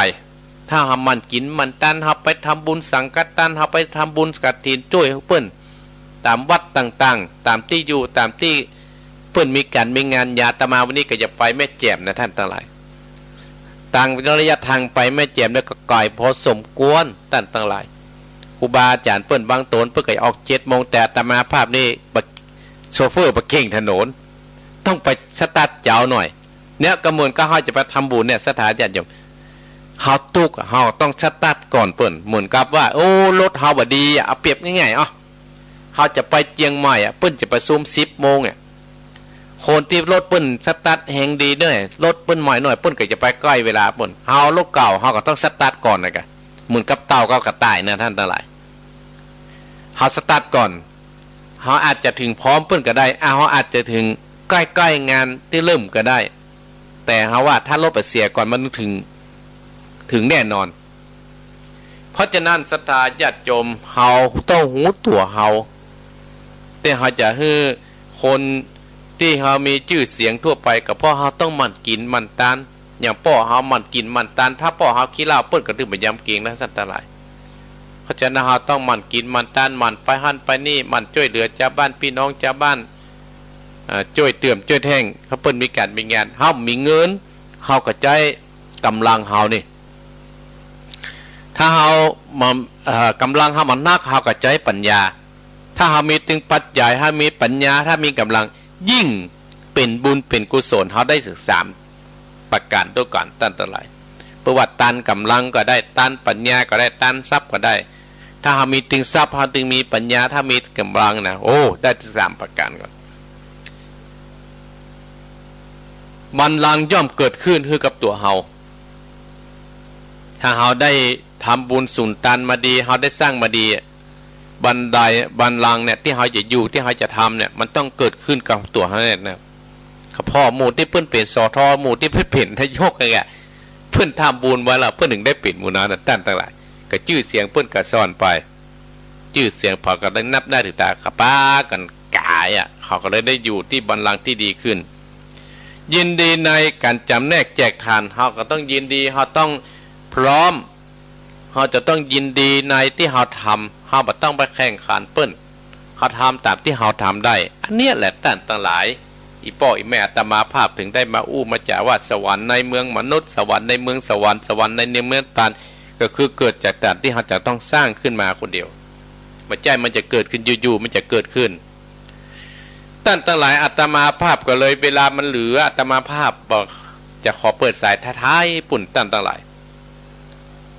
ถ้าเฮาหมั่นกิ๋นหมั่นตาน เฮาไปทำบุญสังฆทาน เฮาไปทำบุญกฐินจ้วยเปิ้น ต๋ามวัดต่างๆ ต๋ามตี้อยู่ ต๋ามตี้เปิ้นมีก๋านมีงาน อย่างอาตมาวันนี้ก็จะไปแม่แจ่มนะต้านตังหลาย ตางระยะตางไปแม่แจ่มเนี่ยก็ไก๋พอสมควร ต้านตังหลาย ครูบาอาจ๋ารย์เปิ้นบางต๋นเปิ้นก็ออกเจ็ดโมง แต่อาตมาภาพนี่บ่ โชเฟอร์บ่เก่งถนน ต้องไปสตาร์ทเจ๊าหน่อย เนี่ยก็เหมือนกับเฮาจะไปทำบุญเนี่ย ศรัทธาญาติโยม เฮาตุ๊กอะ เฮาต้องสตาร์ทก่อนเปิ้น เหมือนกับว่า โอ้ รถเฮาบ่ดีอะ เอาเปรียบง่ายๆ อ้อ เฮาจะไปเจียงใหม่อะ เปิ้นจะประชุมสิบโมงอะ คนตี้รถเปิ้นสตาร์ทแฮงดีเน่อ รถเปิ้นใหม่หน่อย เปิ้นก็จะไปใก้เวลาเปิ้น เฮารถเก่า เฮาก็ต้องสตาร์ทก่อนนะกะ เหมือนกับเต่ากับกระต่ายนะต้านตังหลาย เฮาสตาร์ทก่อน เฮาอาจจะเถิงพร้อมเปิ้นก็ได้ อ่ะ เฮาอาจจะเถิงใก้ๆ งานตี้เริ่มก็ได้ แต่เฮาว่าถ้ารถบ่เสียก่อนมันเถิง เถิงแน่นอน เพราะฉะนั้นศรัทธาญาติโยม เฮาต้องฮู้ตั๋วเฮา แต่เฮาจะหื้อคนตี้เฮามีจื้อเสียงทั่วไป ก็เพราะเฮาต้องหมั่นกิ๋นหมั่นตาน อย่างป้อเฮาหมั่นกิ๋นหมั่นตาน ถ้าป้อเฮาขี้เหล้าเปิ้นก็ตึงบ่ยำเกรงนะต้านตังหลาย เพราะฉะนั้นเฮาต้องหมั่นกิ๋นหมั่นตาน หมั่นไปหั้นไปนี่ หมั่นจ้วยเหลือจาวบ้านปี้น้องจาวบ้าน อ่า จ้วยเตื้อมจ้วยแท้ง ถ้าเปิ้นมีก๋านมีงาน เฮามีเงิน เฮาก็ใจ๊ก๋ำลังเฮานี่ ถ้าเฮามา เอ่อ ก๋ำลังเฮามานัก เฮาก็ใจ๊ปัญญา ถ้าเฮามีตึงปัจจัย เฮามีปัญญา ถ้ามีก๋ำลัง ยิ่งเป๋นบุญเป๋นกุศล เฮาได้เถิงสามประก๋านตวยกั๋นต้านตังหลาย เปิ้นว่าตานก๋ำลังก็ได้ ตานปัญญาก็ได้ ตานทรัพย์ก็ได้ ถ้าเฮามีตึงทรัพย์ เฮาตึงมีปัญญา ถ้ามีก๋ำลังนะ โอ้ ได้เถิงสามประก๋านก่อน บัลลังก์ย่อมเกิดขึ้นหื้อกับตั๋วเฮา ถ้าเฮาได้ทำบุญสุนตานมาดี เฮาได้สร้างมาดี บันได บัลลังก์เนี่ย ตี้เฮาจะอยู่ ตี้เฮาจะทำเนี่ย มันต้องเกิดขึ้นกับตั๋วเฮาเนี่ยนะ เฉพาะหมู่ตี้เปิ้นเป๋น สอทอ หมู่ตี้เปิ้นเป๋นนายกเนี่ย เปิ้นทำบุญไว้แล้ว เปิ้นเถิงได้เป๋นหมู่นั้นนะ ต้านตังหลาย ก็จื้อเสียงเปิ้นก็ซ่อนไป จื้อเสียงเปิ้นก็ได้นับหน้าถือต๋า เขาปากั๋นก๋ายอะ เขาก็เลยได้อยู่ตี้บัลลังก์ตี้ดีขึ้น ยินดีในก๋านจ๋ำแนกแจกทาน เฮาก็ต้องยินดี เฮาต้องพร้อม เฮาจะต้องยินดีในตี้เฮาทำ เฮาบ่ต้องไปแข่งขันเปิ้น เฮาทำต๋ามตี้เฮาทำได้ อันเนี้ยแหละต้านตังหลาย อี่ป้ออี่แม่ อาตมาภาพเถิงได้มาอู้มาจ๋าว่า สวรรค์ในเมืองมนุษย์ สวรรค์ในเมืองสวรรค์ สวรรค์ในเมืองตาน ก็คือเกิดจากต๋ามตี้เฮาจะต้องสร้างขึ้นมาคนเดียว บ่ใจ้มันจะเกิดขึ้นอยู่ๆ มันจะเกิดขึ้น ต้านตังหลาย อาตมาภาพก็เลย เวลามันเหลือ อาตมาภาพบ่จะขอเปิดสายท้ายๆ ปุ้นต้านตังหลาย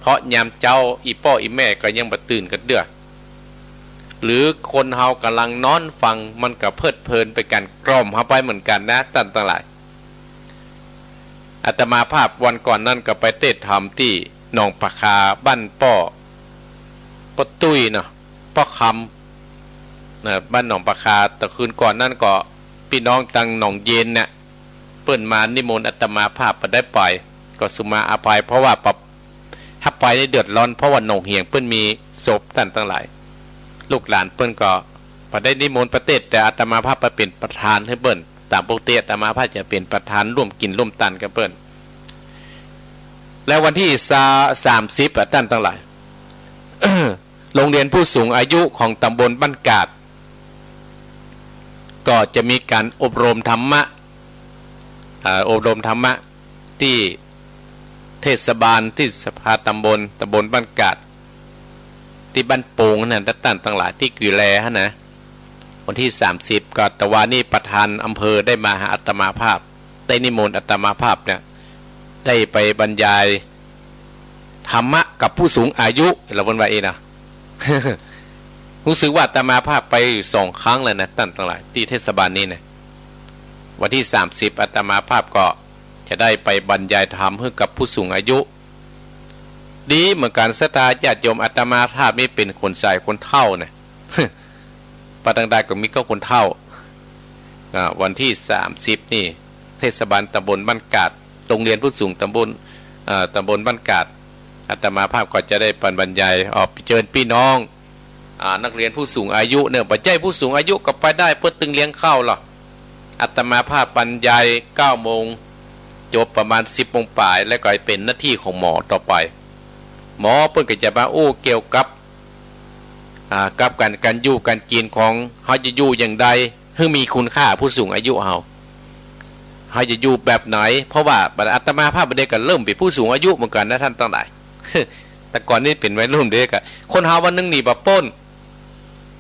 เพราะยามเจ๊าอี่ป้ออี่แม่ก็ยังบ่ตื่นกั๋นเตื้อ หรือคนเฮาก่ำลังนอนฟัง มันก็เพลิดเพลินเป๋นก๋านกล่อมเฮาไปเหมือนกั๋นนะ ต้านตังหลาย อาตมาภาพวันก่อนนั้นก็ไปเตสน์ธรรมตี้หนองปลาคา บ้านป้อ ป้อตุ้ยเนาะ ป้อคำ นะ บ้านหนองปลาคา แต่คืนก่อนนั้นก็ปี้น้องตางหนองเย็นเนี่ย เปิ้นมานิมนต์อาตมาภาพบ่ได้ไป ก็สุมาอภัย เพราะว่าปะ ถ้าไปนี่เดือดร้อน เพราะว่าหนองเหียงเปิ้นมีศพต้านตังหลาย ลูกหลานเปิ้นก็บ่ได้นิมนต์ไปเตสน์ แต่อาตมาภาพไปเป๋นประธานหื้อเปิ้น ต๋ามปกติอาตมาภาพจะเป๋นประธานร่วมกิ๋นร่วมตานกับเปิ้น แล้ววันตี้ สามสิบอะ ต้านตังหลาย โรงเรียนผู้สูงอายุของตำบลบ้านกาด ก็จะมีก๋านอบรมธรรมะ เอ่อ อบรมธรรมะตี้เทศบาล ตี้สภาตำบล ตำบลบ้านกาด ตี้บ้านโป่งหั้นนะ ต้านตังหลาย ตี้กุยแลหั้นนะ วันตี้ สามสิบ ก็ตะวานี้ประธานอำเภอได้มาหาอาตมาภาพ ได้นิมนต์อาตมาภาพเนี่ย ได้ไปบรรยายธรรมะกับผู้สูงอายุ เฮาเปิ้นว่าเองนะ ฮู้สึกว่าอาตมาภาพไปอยู่สองครั้งแล้วนะ ต้านตังหลาย ตี้เทศบาลนี้นะ วันตี้ สามสิบ อาตมาภาพก็จะได้ไปบรรยายธรรมหื้อกับผู้สูงอายุ ดีเหมือนกั๋น ศรัทธาญาติโยม อาตมาภาพนี่เป๋นคนแก่คนเฒ่านะ ไปตางใดก็มีก้าคนเฒ่า อ่า วันตี้ สามสิบ นี่ เทศบาลตำบลบ้านกาด โรงเรียนผู้สูงตำบล เอ่อ ตำบลบ้านกาด อาตมาภาพก็จะได้ไปบรรยาย ออกไปเจิญปี้น้อง อ่า นักเรียนผู้สูงอายุเนี่ย บ่ใจ้ผู้สูงอายุก็ไปได้ เปิ้นตึงเลี้ยงข้าวลอ อาตมาภาพบรรยาย เก้าโมง จบประมาณ สิบโมงป๋าย แล้วก็เป๋นหน้าตี้ของหมอต่อไป หมอเปิ้นก็จะมาอู้เกี่ยวกับ อ่า กับก๋าน ก๋านอยู่ก๋านกิ๋นของเฮา จะอยู่อย่างใดหื้อมีคุณค่า ผู้สูงอายุเฮา เฮาจะอยู่แบบไหน เพราะว่าอาตมาภาพเดี๋ยวก็เริ่มเป๋นผู้สูงอายุเหมือนกั๋นนะต้านตังหลาย แต่ก่อนนี้เป๋นวัยรุ่น เดี๋ยวก็ คนเฮาวันนึ่งหนีบ่ป๊น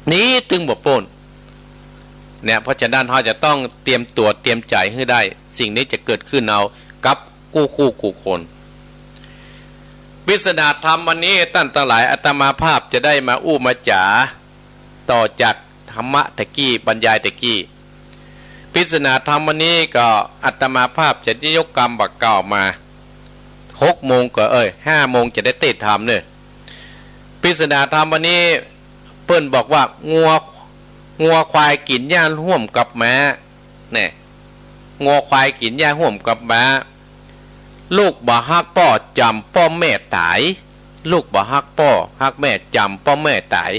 หนีตึงบ่ป๊น เนี่ย เพราะฉะนั้นเฮาจะต้องเตรียมตั๋วเตรียมใจ๋หื้อได้ สิ่งนี้จะเกิดขึ้นเอากับกู้คู่กู้คน ปริศนาธรรมวันนี้ต้านตังหลาย อาตมาภาพจะได้มาอู้มาจ๋า ต่อจากธรรมะตะกี้ บรรยายตะกี้ ปริศนาธรรมวันนี้ก็อาตมาภาพจะยกกำบ่ากล่าวมา หกโมงก็ เอ้ย ห้าโมงจะได้เตสน์ธรรมเน่อ ปริศนาธรรมวันนี้เปิ้นบอกว่า งัว งัวควายกิ๋นหญ้าฮ่วมกับม้า แน่ งัวควายกิ๋นหญ้าฮ่วมกับม้า ลูกบ่ฮักป้อจ๋ำป้อแม่ต๋าย ลูกบ่ฮักป้อฮักแม่จ๋ำป้อแม่ต๋าย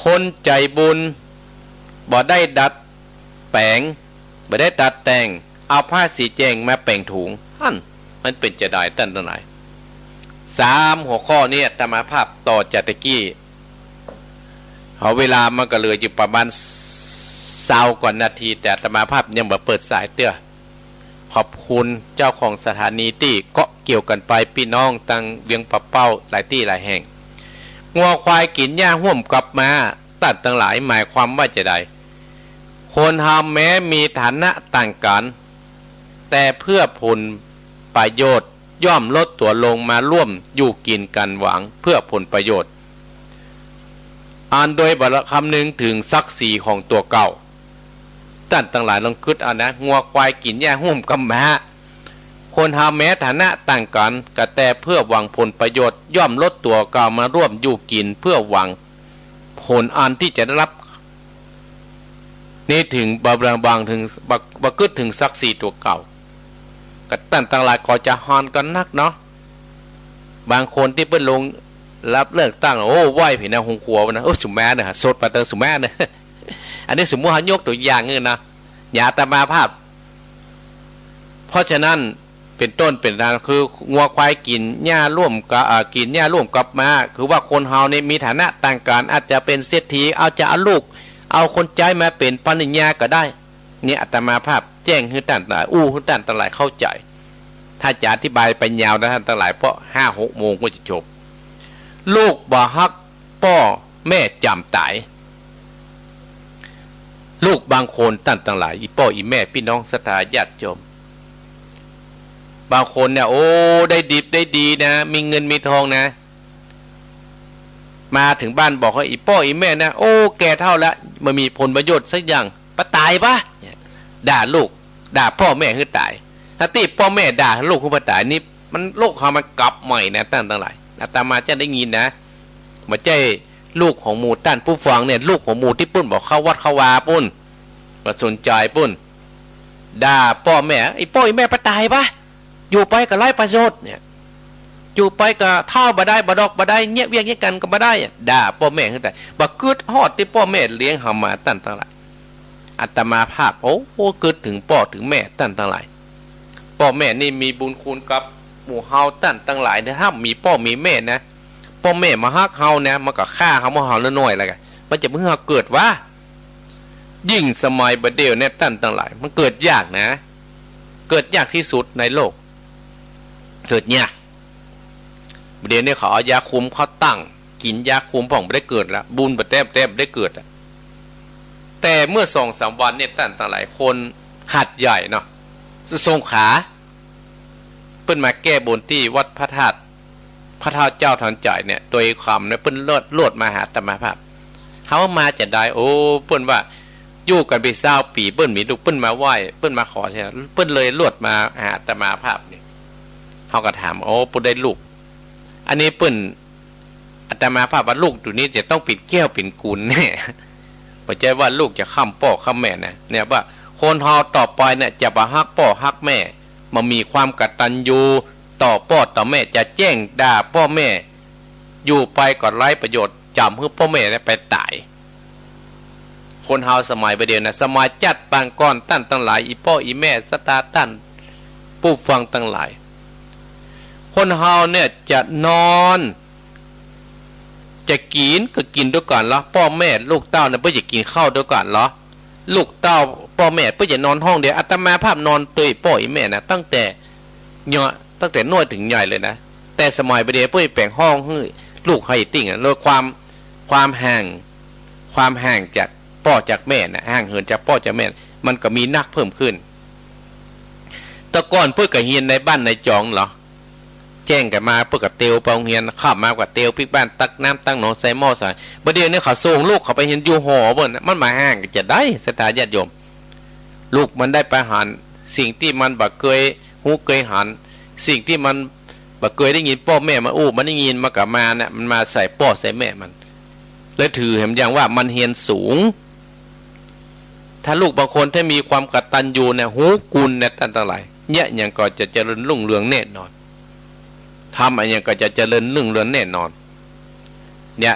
คนใจ๋บุญบ่ได้ดัดแป๋ง บ่ได้ดัดแต่ง เอาผ้าสีแจ้งมาแป๋งถุง หั้น มันเป๋นจาใดต้านตังหลาย สามหัวข้อนี้อาตมาภาพต่อจากตะกี้ เอาเวลามันก็เหลืออยู่ประมาณซาวกว่านาที แต่อาตมาภาพยังบ่เปิดสายเตื้อ ขอบคุณเจ้าของสถานีตี้เกาะเกี่ยวกั๋นไป ปี้น้องตังเวียงป่าเป้าหลายตี้หลายแห่ง งัวควายกิ๋นหญ้าฮ่วมกับม้า ต้านตังหลาย หมายความว่าจาใด คนเฮาแม้มีฐานะต่างกั๋น แต่เพื่อผลประโยชน์ย่อมลดตั๋วลงมาร่วมอยู่กิ๋นกั๋นหวังเพื่อผลประโยชน์ อันโดยบ่คำนึงถึงศักดิ์ศรีของตั๋วเก่า ต้านตังหลายลองกึ๊ดเอานะ งัวควายกิ๋นหญ้าฮ่วมกับม้า คนเฮาแม้ฐานะต่างกั๋น ก็แต่เพื่อหวังผลประโยชน์ ย่อมลดตั๋วเก่ามาร่วมอยู่กิ๋นเพื่อหวังผลอันที่จะได้รับ นี่ถึงบ่ บ่ บ่ถึง บ่ บ่กึ๊ดถึงศักดิ์ศรีตั๋วเก่า ก็ต้านตังหลายก็จะฮอนกั๋นนักเนาะ บางคนตี้เปิ้นลงรับเลือกตั้ง โอ้ ไหว้ผีนะ หุงขัวนะ โอ้ สุมาเน่อ สดปาเตอร์สุมาเน่อ อันนี้สมมุติเฮายกตั๋วอย่างนี่นะ อย่าอาตมาภาพ เพราะฉะนั้น เป๋นต้นเป๋นอัน คืองัวควายกิ๋นหญ้าฮ่วมกับ อ่า กิ๋นหญ้าฮ่วมกับม้า คือว่าคนเฮานี่มีฐานะต่างกั๋น อาจจะเป๋นเศรษฐี อาจจะเอาลูก เอาคนใจ๊มาเป๋นภรรยาก็ได้ นี่อาตมาภาพแจ้งหื้อต้านตังหลาย อู้หื้อต้านตังหลายเข้าใจ๋ ถ้าจะอธิบายไปยาวนะต้านตังหลาย เพราะห้าหกโมงก็จะจบ ลูกบ่ฮักป้อแม่จ๋ำต๋าย ลูกบางคนต้านตังหลาย อี่ป้ออี่แม่ ปี้น้องศรัทธาญาติโยม บางคนเนี่ย โอ้ ได้ดิบได้ดีนะ มีเงินมีทองนะ มาเถิงบ้านบอกว่า อี่ป้ออี่แม่นะ โอ้ แก่เฒ่าละ บ่มีผลประโยชน์สักอย่าง ปะต๋ายปะ เนี่ย ด่าลูก ด่าป้อแม่หื้อต๋าย ถ้าตี้ป้อแม่ด่าลูกหื้อปะต๋ายนี่ มัน โลกเฮามันกลับใหม่นะต้านตังหลาย อาตมาจะได้ยินนะ บ่ใจ้ลูกของหมู่ต้านผู้ฟังเนี่ย ลูกของหมู่ตี้ปุ้นบ่เข้าวัดเข้าวาปุ้น บ่สนใจ๋ปุ้น ด่าป้อแม่ อี่ป้ออี่แม่ปะต๋ายปะ อยู่ไปก็ไร้ประโยชน์เนี่ย อยู่ไปก็เฒ่าบ่ได้ บ่ดอกบ่ได้ เยียะเวียกเยียะกั๋นก็บ่ได้ ด่าป้อแม่หื้อต๋าย บ่กึ๊ดฮอดตี้ป้อแม่เลี้ยงเฮามาต้านตังหลาย อาตมาภาพ โอ้ กึ๊ดเถิงป้อเถิงแม่ต้านตังหลาย ป้อแม่นี่มีบุญคุณกับหมู่เฮาต้านตังหลายนะ ถ้ามีป้อมีแม่นะ ป้อแม่บ่ฮักเฮานะ มันก็ฆ่าเฮาเมื่อเฮาน้อยๆ แล้วก็ มันจะบ่หื้อเฮาเกิดวะ ยิ่งสมัยบ่าเดี่ยวเนี่ยต้านตังหลาย มันเกิดยากนะ เกิดยากตี้สุดในโลก เกิดยาก บ่าเดี่ยวเนี่ยเขาเอายาคุมเขาตั้ง กิ๋นยาคุมพ่องบ่ได้เกิดละ บุญบ่แต๊บแต๊บบ่ได้เกิดละ แต่เมื่อสองสามวันเนี่ยต้านตังหลาย คนหาดใหญ่เนาะ สงขลา เปิ้นมาแก้บนตี้วัดพระธาตุ พระธาตุเจ้าทันใจ๋เนี่ย โดยความเนี่ยเปิ้นลวด ลวดมาหาอาตมาภาพ เฮามาจาใด โอ้ เปิ้นว่าอยู่กั๋นไปซาวปี๋ เปิ้นมีลูก เปิ้นมาไหว้ เปิ้นมาขอเสีย เปิ้นเลยลวดมาหาอาตมาภาพนี่ เฮาก็ถาม โอ้ ปุ้นได้ลูก อันนี้เปิ้น อาตมาภาพว่าลูกตั๋วนี้จะต้องเป๋นแก้วเป๋นกูลแน่ บ่ใจ้ว่าลูกจะข้ามป้อข้ามแม่นะ เนี่ยว่าคนเฮาต่อไปเนี่ยจะบ่ฮักป้อฮักแม่ บ่มีความกตัญญูต่อป้อต่อแม่ จะแจ้งด่าป้อแม่ อยู่ไปก็ไร้ประโยชน์ จ๋ำหื้อป้อแม่เนี่ยไปต๋าย คนเฮาสมัยบ่าเดี่ยวนะ สมัยจั๊ดปางก่อนต้านตังหลาย อี่ป้ออี่แม่ศรัทธาต้านผู้ฟังตังหลาย คนเฮาเนี่ยจะนอน จะกิ๋นก็กิ๋นตวยกั๋นลอ ป้อแม่ลูกเต้าเนี่ยเปิ้นจะกิ๋นข้าวตวยกั๋นลอ ลูกเต้า ป้อแม่ เปิ้นจะนอนห้องเดียว อาตมาภาพนอนตวยป้ออีแม่นะ ตั้งแต่ เยาะ ตั้งแต่น้อยเถิงใหญ่เลยนะ แต่สมัยบ่าเดี่ยวเปิ้นแป๋งห้องหื้อลูกหื้อตี้อะ แล้วความ ความห่าง ความห่างจากป้อจากแม่นะ ห่างเหินจากป้อจากแม่ มันก็มีนักเพิ่มขึ้น แต่ก่อนเปิ้นก็เฮียนในบ้านในจองเหรอ แจ้งกั๋นมาเปิ้นก็เตียวไปโฮงเฮียน ค่ำมาก็เตียวปิ๊กบ้าน ตักน้ำตั้งหนอง ใส่หม้อใส่ บ่าเดี่ยวนี้เขาส่งลูกเขาไปเฮียนอยู่หอเปิ้นนะ มันบ่ห่างกั๋นจะใด ศรัทธาญาติโยม ลูกมันได้ไปหันสิ่งตี้มันบ่เกยฮู้เกยหัน สิ่งตี้มันบ่เกยได้ยินป้อแม่มันอู้ มันได้ยินมันก็มานะ มันมาใส่ป้อใส่แม่มัน แล้วถือแหมอย่างว่ามันเฮียนสูง ถ้าลูกบางคนถ้ามีความกตัญญูเนี่ย ฮู้คุณเนี่ย ต้านตังหลาย เยียะหยังก็จะเจริญรุ่งเรืองแน่นอน ทำอะหยังก็จะเจริญรุ่งเรืองแน่นอน เนี่ย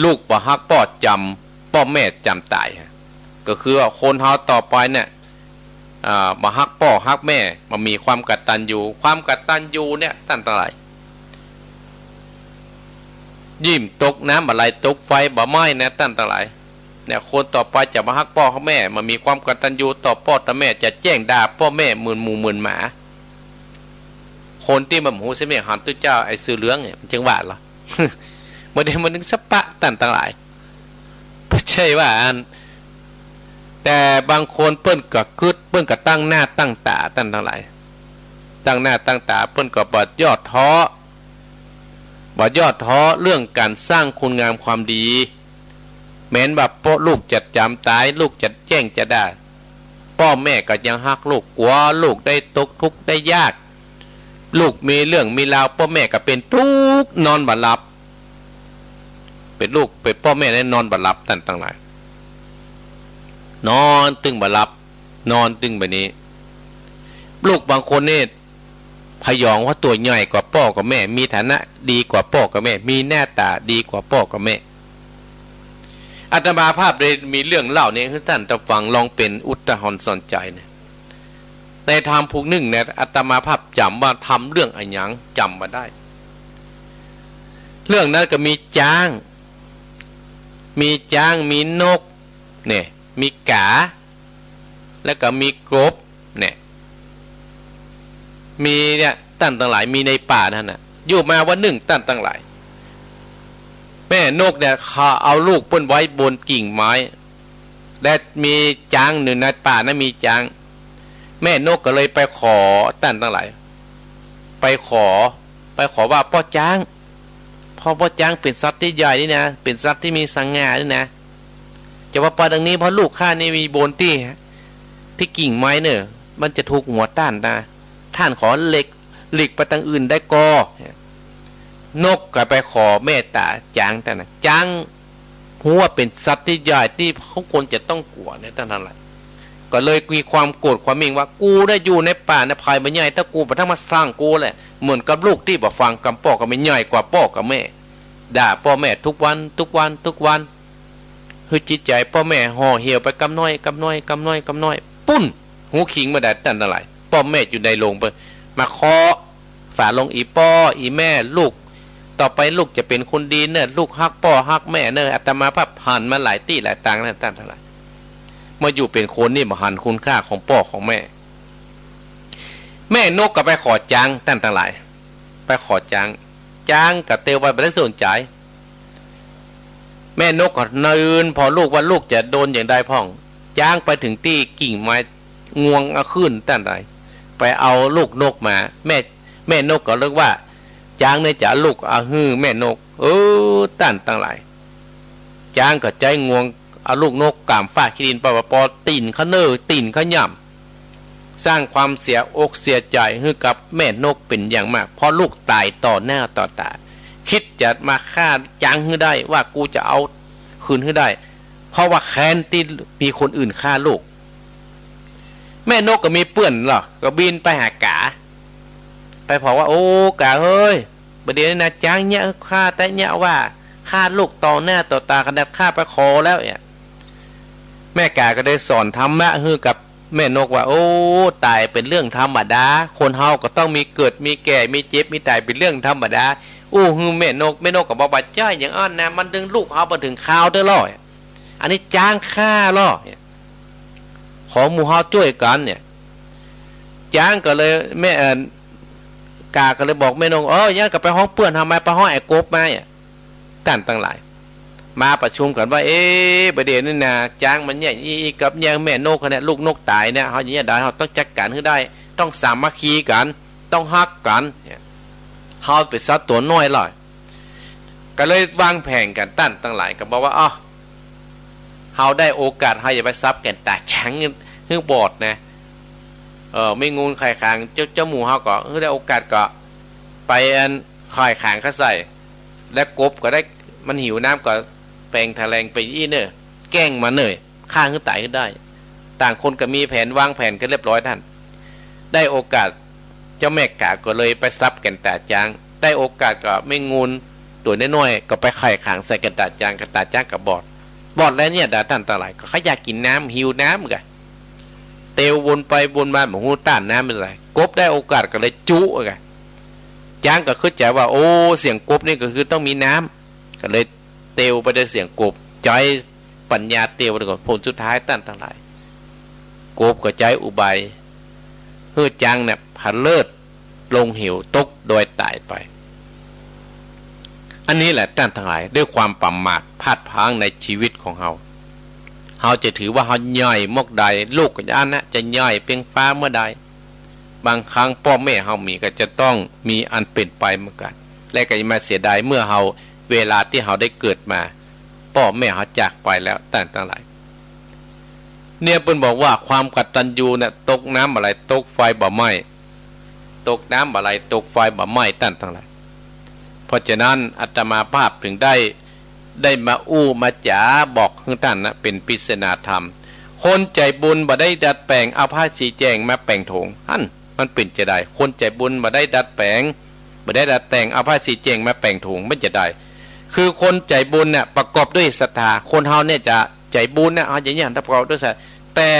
ลูกบ่ฮักป้อจ๋ำ ป้อแม่จ๋ำต๋ายฮะ ก็คือว่าคนเฮาต่อไปเนี่ย อ่า บ่ฮักป้อฮักแม่ บ่มีความกตัญญู ความกตัญญูเนี่ย ต้านตังหลาย ยิ่มตกน้ำบ่ไหล ตกไฟบ่ไหม้นะ ต้านตังหลาย เนี่ย คนต่อไปจะบ่ฮักป้อฮักแม่ บ่มีความกตัญญูต่อป้อต่อแม่ จะแจ้งด่าป้อแม่เหมือนหมูเหมือนหมา คนตี้มันบ่ฮู้เสียเมียหันตุ๊เจ้า ไอ้เสื้อเหลืองเนี่ย มันจึงว่าเหรอ บ่าเดี่ยวมันนึงสะปะ ต้านตังหลาย บ่ใจ้ว่าอัน แต่บางคนเปิ้นก็กึ๊ด เปิ้นก็ตั้งหน้าตั้งต๋า ต้านตังหลาย ตั้งหน้าตั้งต๋า เปิ้นก็บ่ย่อท้อ บ่ย่อท้อเรื่องก๋านสร้างคุณงามความดี แม้นว่าป้อลูกจะจ๋ำต๋าย ลูกจะแจ้งจะด่า ป้อแม่ก็ยังฮักลูก กั๋วลูกได้ตกทุกข์ได้ยาก ลูกมีเรื่องมีราว ป้อแม่ก็เป๋นตุ๊กข์นอนบ่หลับ เป๋นลูกเป๋นป้อแม่ได้นอนบ่หลับ ต้านตังหลาย นอนตึงบ่หลับ นอนตึงแบบนี้ ลูกบางคนนี่ ผยองว่าตั๋วใหญ่กว่าป้อกับแม่ มีฐานะดีกว่าป้อกับแม่ มีหน้าต๋าดีกว่าป้อกับแม่ อาตมาภาพได้มีเรื่องเล่านี้หื้อต้านตังฟัง ลองเป๋นอุทาหรณ์สอนใจ๋เนี่ย ในธรรมผูกนึ่งเนี่ย อาตมาภาพจ๋ำว่าธรรมเรื่องอะหยัง จ๋ำบ่ได้ เรื่องนั้นก็มีจ๊าง มีจ๊าง มีนก เนี่ย มีก๋า แล้วก็มีกบ เนี่ย มีเนี่ย ต้านตังหลาย มีในป่านั้นน่ะ อยู่มาวันนึ่ง ต้านตังหลาย แม่นกเนี่ย เขาเอาลูกเปิ้นไว้บนกิ่งไม้ และมีจ๊างอยู่ในป่านั้น มีจ๊าง แม่นกก็เลยไปขอ ต้านตังหลาย ไปขอ ไปขอว่า ป้อจ๊าง ป้อ ป้อจ๊างเป๋นสัตว์ตี้ใหญ่นี่นะ เป๋นสัตว์ตี้มีสง่านี่นะ จะว่าไปดังนี้ เพราะลูกข้านี่มีบนตี้ ตี้กิ่งไม้เน่อ มันจะถูกหัวต้านนะ ต้านขอหลีก หลีกไปตังอื่นได้ก่อ นกก็ไปขอเมตต๋าจ๊าง ต้านน่ะ จ๊าง ฮู้ว่าเป๋นสัตว์ตี้ใหญ่ตี้เขาควรจะต้องกั๋วเนี่ย ต้านตังหลาย ก็เลยมีความโกรธความเม่งว่า กูได้อยู่ในป่าในไพรบ่ใหญ่ ถ้ากูบ่ต้องมาสร้างกูแหละ เหมือนกับลูกตี้บ่ฟังกำป้อกับแม่ ใหญ่กว่าป้อกับแม่ ด่าป้อแม่ทุกวัน ทุกวัน ทุกวัน หื้อจิตใจ๋ป้อแม่ห่อเหี่ยวไปกำน้อย กำน้อย กำน้อย กำน้อย ปุ้น ฮู้คิงบ่ได้ ต้านตังหลาย ป้อแม่อยู่ในโลงไป มาเคาะ ฝาโลง อี่ป้ออี่แม่ ลูก ต่อไปลูกจะเป๋นคนดีเน่อ ลูกฮักป้อฮักแม่เน่อ อาตมาภาพหันมาหลายตี้หลายตางแล้ว ต้านตังหลาย มาอยู่เป๋นคนนี่บ่หันคุณค่าของป้อของแม่ แม่นกก็ไปขอจ๊าง ต้านตังหลาย ไปขอจ๊าง จ๊างก็เตียวไปบ่ได้สนใจ๋ แม่นกก็เนินผ่อลูกว่าลูกจะโดนอย่างใดพ่อง จ๊างไปเถิงตี้กิ่งไม้ งวงเอาขึ้น ต้านตังหลาย ไปเอาลูกนกมา แม่ แม่นกก็เรียกว่า จ๊างเนี่ยจะเอาลูกเอาหื้อแม่นก เออ ต้านตังหลาย จ๊างก็ใจ๊งวงเอาลูกนกก๋ามฟ้าขี้ดินไป ปอ ตี๋นขะเนิ่อ ตี๋นขะหย่ำ สร้างความเสียอกเสียใจ๋หื้อกับแม่นกเป๋นอย่างมาก เพราะลูกต๋ายต่อหน้าต่อต๋า คิดจะมาฆ่าจ๊างหื้อได้ ว่ากูจะเอาคืนหื้อได้ เพราะว่าแค้นตี้มีคนอื่นฆ่าลูก แม่นกก็มีเปื้อนเหรอ ก็บินไปหากา ไปผ่อว่า โอ้ กาเฮ้ย บ่าเดี่ยวนี้นะ จ๊างเยียะข้าแต๊เยียะว่า ฆ่าลูกต่อหน้าต่อต๋า ขนาดข้าไปขอแล้วเนี่ย แม่กาก็ได้สอนธรรมะหื้อกับแม่นกว่า โอ้ ต๋ายเป๋นเรื่องธรรมดา คนเฮาก็ต้องมีเกิดมีแก่มีเจ็บมีต๋าย เป๋นเรื่องธรรมดา อู้หื้อแม่นก แม่นกก็บอกว่า ใจ้อย่างอั้นนะ มันเถิงลูกเฮาบ่เถิงคาวเต๊อะล่อ อันนี้จ๊างฆ่าล่อ ขอหมู่เฮาจ้วยกั๋นเนี่ย จ๊างก็เลย แม่ เอ่อ ก๋าก็เลยบอกแม่นก เออ อย่างนั้นก็ไปฮ้องเปื้อนเฮามา ไปฮ้องไอ้กบมาเนี่ย ต้านตังหลาย มาประชุมกั๋นว่า เอ๊ะ บ่าเดี่ยวนี้นา จ๊างมันเยียะอี้กับเยียะแม่นกเนี่ย ลูกนกต๋ายเนี่ย เฮาอย่างเยียะได้ เฮาต้องจัดก๋านหื้อได้ ต้องสามัคคีกั๋น ต้องฮักกั๋นเนี่ย เฮาเป๋นสัตว์ตั๋วน้อยลอ ก็เลยวางแผนกั๋น ต้านตังหลาย ก็บอกว่า อ้อ เฮาได้โอกาส เฮาอย่าไปสับแก่นต๋าจ๊างหื้อ หื้อบอดนะ เออ แม่งูนไข่ขาง เจ้า เจ้าหมู่เฮาก็ เออ ได้โอกาสก็ไปอันไข่ขางเข้าใส่ และกบก็ได้ มันหิวน้ำก็แปลงทะแลงไปอี้เน่อ แกล้งมันเน่อ ฆ่าหื้อต๋ายหื้อได้ ต่างคนก็มีแผน วางแผนกั๋นเรียบร้อย ต้าน ได้โอกาส เจ้าแม่ก๋าก็เลยไปสับแก่นต๋าจ๊าง ได้โอกาสก็แม่งูนตั๋วน้อยๆ ก็ไปไข่ขางใส่แก่นต๋าจ๊าง แก่นต๋าจ๊างก็บอด บอดแล้วเนี่ย ต้านตังหลาย ก็เขาอยากกิ๋นน้ำ หิวน้ำก่ะ เตียววนไปวนมา บ่ฮู้ต้านน้ำเป๋นไร กบได้โอกาสก็เลยจุ๊ก่ะ จ๊างก็เข้าใจ๋ว่า โอ้ เสียงกบนี่ก็คือต้องมีน้ำ ก็เลยเตียวไปได้เสียงกบ ใจ๊ปัญญาเตียวไปก่อน ผลสุดท้าย ต้านตังหลาย กบก็ใจ๊อุบาย หื้อจ๊างเนี่ยผะเลิดลงเหว ตกดอยต๋ายไป อันนี้แหละ ต้านตังหลาย ด้วยความประมาทพลาดพลั้งในชีวิตของเฮา เฮาจะถือว่าเฮาใหญ่มอกใด ลูกก็จะอั้นนะ จะใหญ่เปียงฟ้าเมื่อใด บางครั้งป้อแม่เฮามีก็จะต้องมีอันเป๋นไปเหมือนกั๋น และก็อย่ามาเสียดายเมื่อเฮา เวลาตี้เฮาได้เกิดมา ป้อแม่เฮาจากไปแล้ว ต้านตังหลาย เนี่ยเปิ้นบอกว่าความกตัญญูเนี่ย ตกน้ำบ่ไหล ตกไฟบ่ไหม้ ตกน้ำบ่ไหล ตกไฟบ่ไหม้ ต้านตังหลาย เพราะฉะนั้นอาตมาภาพถึงได้ ได้มาอู้มาจ๋าบอกหื้อต้านนะ เป๋นปริศนาธรรม คนใจ๋บุญบ่ได้ดัดแป๋งเอาผ้าสีแจ้งมาแป๋งโถง หั้น มันเป๋นจาใด คนใจ๋บุญบ่ได้ดัดแป๋ง บ่ได้ดัดแต่งเอาผ้าสีแจ้งมาแป๋งโถง มันจาใด คือคนใจ๋บุญเนี่ยประกอบด้วยศรัทธา คนเฮาเนี่ยจะใจ๋บุญเนี่ย เฮาจะเนี่ยประกอบด้วยศรัทธา แต่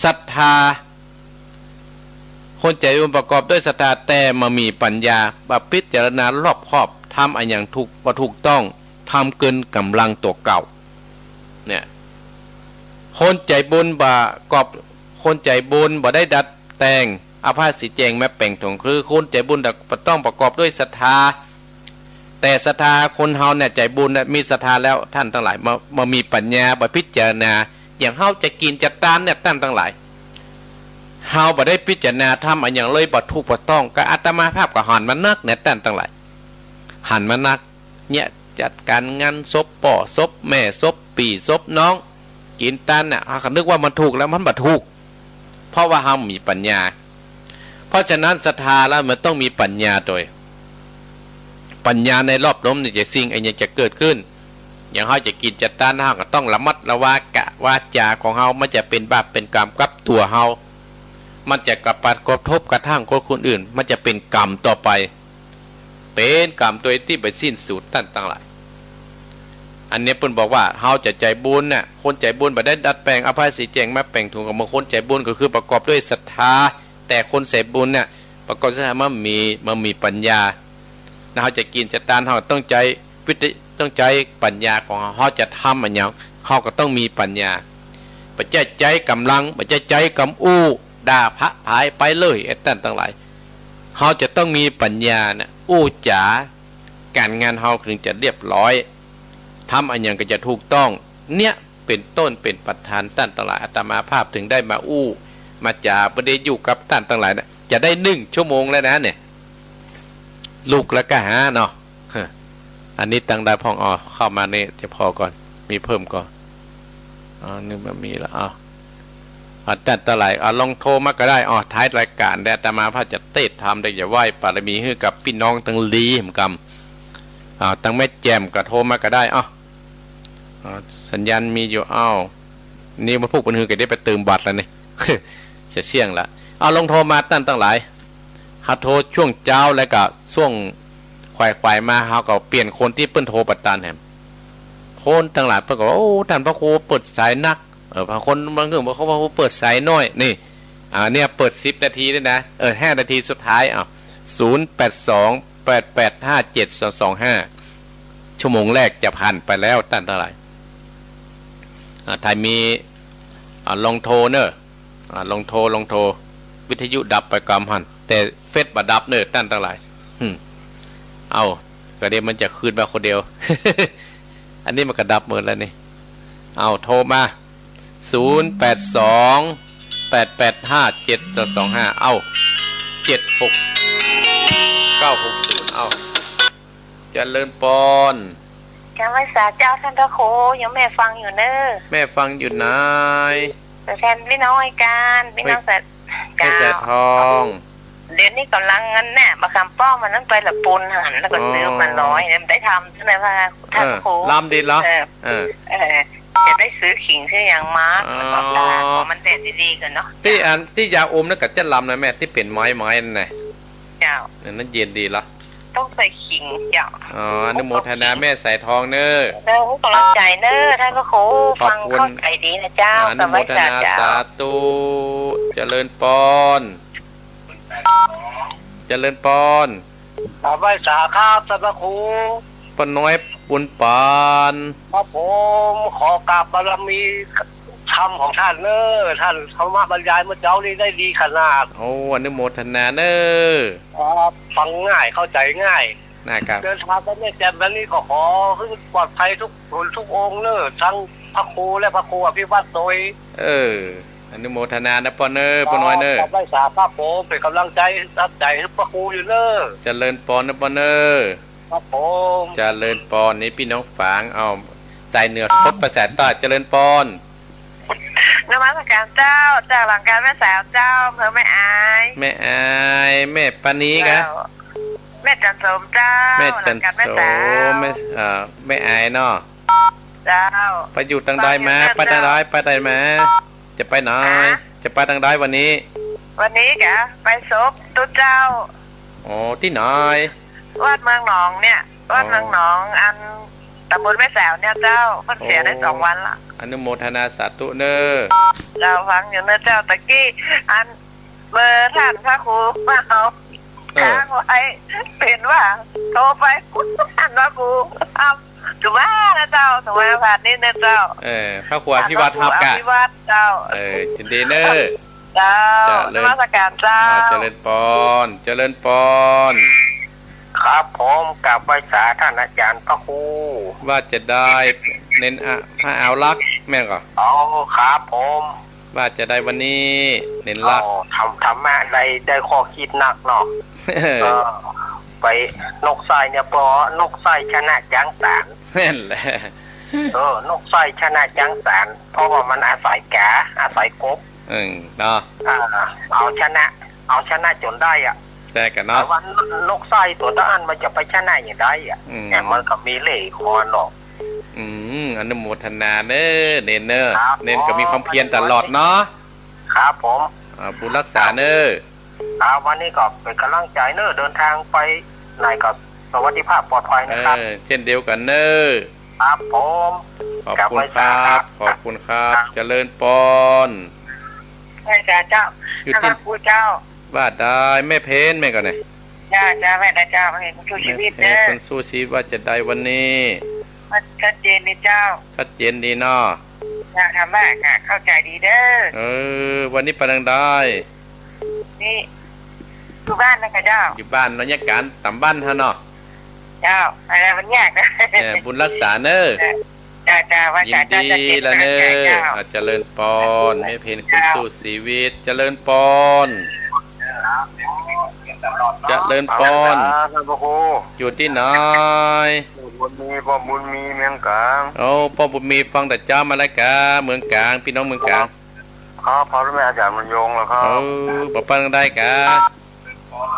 ศรัทธา คนใจ๋บุญประกอบด้วยศรัทธา แต่บ่มีปัญญา บ่พิจารณารอบคอบ ทำอะหยังถูก บ่ถูกต้อง ทำเกินก๋ำลังตั๋วเก่า เนี่ย คนใจ๋บุญบ่ประกอบ คนใจ๋บุญบ่ได้ดัดแต่งเอาผ้าสีแจ้งมาแป๋งโถง คือคนใจ๋บุญต้องประกอบด้วยศรัทธา แต่ศรัทธาคนเฮาเนี่ยใจ๋บุญเนี่ยมีศรัทธาแล้ว ต้านตังหลาย บ่ บ่มีปัญญา บ่พิจารณา อย่างเฮาจะกิ๋นจะตานเนี่ย ต้านตังหลาย เฮาบ่ได้พิจารณาทำอะหยังเลย บ่ถูกบ่ต้อง ก็อาตมาภาพก็หันมานักเนี่ย ต้านตังหลาย หันมานัก เนี่ย จัดก๋านงานศพป้อ ศพแม่ ศพปี้ ศพน้อง กิ๋นตานน่ะ เฮาก็นึกว่ามันถูกแล้ว มันบ่ถูก เพราะว่าเฮาบ่มีปัญญา เพราะฉะนั้นศรัทธาแล้วมันต้องมีปัญญาโตย ปัญญาในรอบนั้นเนี่ย จะสิ่งอันหยังจะเกิดขึ้น อย่างเฮาจะกิ๋นจะตาน เฮาก็ต้องระมัดระวังกะวาจ๋าของเฮา มันจะเป๋นบาปเป๋นกรรมกับตั๋วเฮา มันจะกระปะกระทบกระทั่งคน คนอื่น มันจะเป๋นกรรมต่อไป เป๋นกรรมโตยตี้บ่สิ้นสุด ต้านตังหลาย อันเนี้ยเปิ้นบอกว่า เฮาจะใจ๋บุญน่ะ คนใจ๋บุญบ่ได้ดัดแป๋งเอาผ้าสีแจ้งมาแป๋งโถง ก็เหมือนคนใจ๋บุญก็คือประกอบด้วยศรัทธา แต่คนใจ๋บุญน่ะประกอบด้วยศรัทธา บ่มี บ่มีปัญญา นะ เฮาจะกิ๋นจะตาน เฮาต้องใจ๊วิทย- ต้องใจ๊ปัญญาของเฮา เฮาจะทำอะหยัง เฮาก็ต้องมีปัญญา บ่ใจ้ใจ๊ก๋ำลัง บ่ใจ้ใจ๊กำอู้ ด่าผะผายไปเลย ไอ้ต้านตังหลาย เฮาจะต้องมีปัญญาน่ะ อู้จ๋า ก๋านงานเฮาถึงจะเรียบร้อย ทำอะหยังก็จะถูกต้อง เนี่ย เป๋นต้นเป๋นประธาน ต้านตังหลาย อาตมาภาพถึงได้มาอู้มาจ๋า บ่ได้อยู่กับต้านตังหลายน่ะ จะได้หนึ่งชั่วโมงแล้วนะเนี่ย ลุกแล้วก็หาเนาะ อันนี้ตังได้พ่อง อ้อ เข้ามานี่จะผ่อก่อน มีเพิ่มก่อ อ๋อ นึกว่ามีแล้ว อ้าว อ่ะ ต้านตังหลาย อ่ะ ลองโทรมาก็ได้ อ้อ ท้ายรายก๋านได้ อาตมาภาพจะเตศน์ธรรมได้ จะไหว้ปารมีหื้อกับปี้น้องตังหลีเหมือนกั๋น อ่า ตังแม่แจ่มก็โทรมาก็ได้ อ้าว อ่า สัญญาณมีอยู่ อ้าว นี่มันพูดเป็นหือก็ได้ไปเติมบัตรแล้วนี่ จะเสี้ยงละ อ้าว ลองโทรมา ต้านตังหลาย เฮาโทรช่วงเจ๊าแล้วก็ช่วงขวายๆ มา เฮาก็เปลี่ยนคนตี้เปิ้นโทรบ่ตันแหม คนตังหลายเปิ้นก็ว่า โอ้ ต้านพระครูเปิดสายนัก เออ บางคน บางคนบอกเขาว่าเปิดสายน้อย นี่ อ่า เนี่ย เปิดสิบนาทีด้วยนะ เออ ห้านาทีสุดท้าย อ้าว ศูนย์แปดสอง แปดแปดห้าเจ็ดสองสองห้า ชั่วโมงแรกจะผ่านไปแล้ว ต้านตังหลาย อ่า ถ้ามี อ่า ลองโทรเน่อ อ่า ลองโทร ลองโทร วิทยุดับไปกำหั้น แต่เฟซบ่ดับเน่อ ต้านตังหลาย หึม เอ้า ก็เดี๋ยวมันจะคืนมาคนเดียว อันนี้มันก็ดับหมดแล้วนี่ เอ้า โทรมา ศูนย์แปดสอง แปดแปดห้า เจ็ดสองสองห้า เอ้า เจ็ดหก เก้าหกศูนย์ เอ้า เจริญปอน กราบไหว้สาเจ้าต้านพระครู โยมแม่ฟังอยู่เน่อ แม่ฟังอยู่นาย ตัวแทนปี้น้องอ้อยก๋าน ปี้น้องสา แม่สายทอง เดี๋ยวนี้ก่ำลังอันเนี่ย บ่าคำป้อมมันนั้นไปละปูนหัน แล้วก็ อ๋อ ซื้อมาร้อยเนี่ย ได้ทำใจ้ไหมพระ เออ ต้านพระครู ลำดีเหรอ เออ เออ เออ จะได้ซื้อขิงซื้อหยังมา อ๋อ แล้วก็ปลา ขอมันแดดดีๆ ก่อนเนาะ ตี้อันตี้ยาอมนั้นก็จะลำนะแม่ ตี้เป๋นไม้ๆ นั่นน่ะ เจ้า อันนั้นเย็นดีเหรอ ต้องใส่ขิงเจ้า อ๋อ อนุโมทนาแม่สายทองเน่อ เน่อ ให้ก๋ำลังใจ๋เน่อ ต้านพระครู ขอบคุณ ฟังเข้าใจ๋ดีนะเจ้า อนุโมทนา กราบไหว้สาเจ้า สาธุ เจริญปอน เจริญปอน กราบไหว้สาครับต้านพระครู ป้าน้อยบุญปาน ครับผม ขอกราบบารมีธรรมของท่านเน่อ ท่านธรรมบรรยายเมื่อเจ๊านี้ได้ดีขนาด โอ้ อนุโมทนาเน่อ ครับ ฟังง่าย เข้าใจ๋ง่าย นะครับ เดินทางไปแม่แจ่มวันนี้ก็ขอให้ปลอดภัยทุกหนทุกองค์เน่อ ทั้งพระครูและพระครูอภิวัตรโตย เออ อนุโมทนานะปอนเน่อ ป้าน้อยเน่อ กราบไหว้สาครับผม เป๋นก๋ำลังใจ๋ ตั้งใจ๋หื้อพระครูอยู่เน่อ เจริญปอนนะปอนเน่อ ครับผม เจริญปอน นี่ปี้น้องฝาง เอา สายเหนือทบไปสายใต้ เจริญปอน นมัสก๋านเจ้า จากหลังก๋านแม่สาวเจ้า อำเภอแม่อาย แม่อาย แม่ปานีกะ เจ้า แม่จันโสมเจ้า แม่จันโสม หลังก๋านแม่สาว แม่ เอ่อ แม่อายเนาะ เจ้า ไปอยู่ตังใดมา ไปอยู่เน่อ ไปตังใด เจ้า ไปตังใดมา จะไปไหน ฮะ จะไปตังใดวันนี้ วันนี้กะ ไปศพตุ๊เจ้า อ๋อ ตี้ไหน วัดเมืองหนองเนี่ย วัดเมืองหนอง อ๋อ อันต๋ำบลแม่สาวเนี่ยเจ้า เปิ้นเสียได้ โอ้ สองวันละ อนุโมทนาสาธุเน่อ เจ้า ฟังอยู่เน่อเจ้า ตะกี้ อัน เบอร์ต้านพระครูมาเอา เออ ค้างไว้ เป๋นว่าโทรไป ต้านพระครูฮับ ถือว่านะเจ้า ถือว่าผ่านนี่นะเจ้า เออ พระครูอภิวัตรฮับกะ พระครูอภิวัตรเจ้า เออ ยินดีเน่อ เจ้า เจริญ นมัสก๋านเจ้า อ่า เจริญปอน เจริญปอน ครับผม กราบไหว้สาต้านอาจ๋ารย์พระครู ว่าจะใด เน้นอะ พระเอาลักษณ์ แม่นก่อ อ๋อ ครับผม ว่าจะใดวันนี้ เน้นลักษณ์ อ๋อ ธรรม ธรรมะได้ ได้ข้อคิดนักเนาะ เออ เออ ไปนกไส้เนี่ย เพราะนกไส้ชนะจ๊างสาร นั่นแหละ เออ นกไส้ชนะจ๊างสาร เพราะว่ามันอาศัยกา อาศัยกบ อืม เนาะ อ่า เอาชนะ เอาชนะจ๋นได้อะ แต่กะเนาะ แต่ว่านกไส้ตั๋วต้านมันจะไปชนะอย่างใดอะ อืม เนี่ยมันก็มีเล่ห์ของมันเนาะ อืม อนุโมทนาเน่อ เณรเน่อ ครับ เณรก็มีความเพียรตลอดเนาะ ครับผม อ่า บุญรักษาเน่อ ครับ วันนี้ก็เป๋นก๋ำลังใจ๋เน่อ เดินทางไปไหนก็สวัสดิภาพปลอดภัยนะครับ เออ เช่นเดียวกั๋นเน่อ ครับผม ขอบคุณครับ กราบไหว้สาครับ ขอบคุณครับ ครับ เจริญปอน ไหว้สาเจ้า อยู่ตี้ พระครูเจ้า ว่าใดแม่เพ็ญ แม่นก่อเนี่ย เจ้า เจ้า แม่นเจ้า แม่นเพ็ญคนสู้ชีวิต แม่เพ็ญ เน่อ คนสู้ชีวิต ว่าจะใดวันนี้ ว่าชัดเจนดีเจ้า ชัดเจนดีเนาะ เจ้า ธรรมะกะเข้าใจ๋ดีเน่อ เออ วันนี้ไปตังใด นี่ อยู่บ้านนะกะเจ้า อยู่บ้านเนาะ ยากก๋านต๋ามบ้านฮะเนาะ เจ้า อะไรมันยากนะ เออ บุญรักษาเน่อ เจ้า เจ้า ไหว้สาเจ้า ยินดีละเน่อ เจ้า อ่า เจริญปอน แม่เพ็ญคนสู้ชีวิต เจริญปอน เจริญปอน ครับ ท่านพระครู อยู่ตี้ไหน พ่อบุญมี พ่อบุญมี เมืองก๋าง โอ้ ป้อบุญมี ฟังแต่เจ๊ามาแล้วกา เมืองก๋าง ปี้น้องเมืองก๋าง ครับ พ่อและแม่อาจ๋ารย์บุญยงแล้วครับ เออ บ่าไปตังใดกา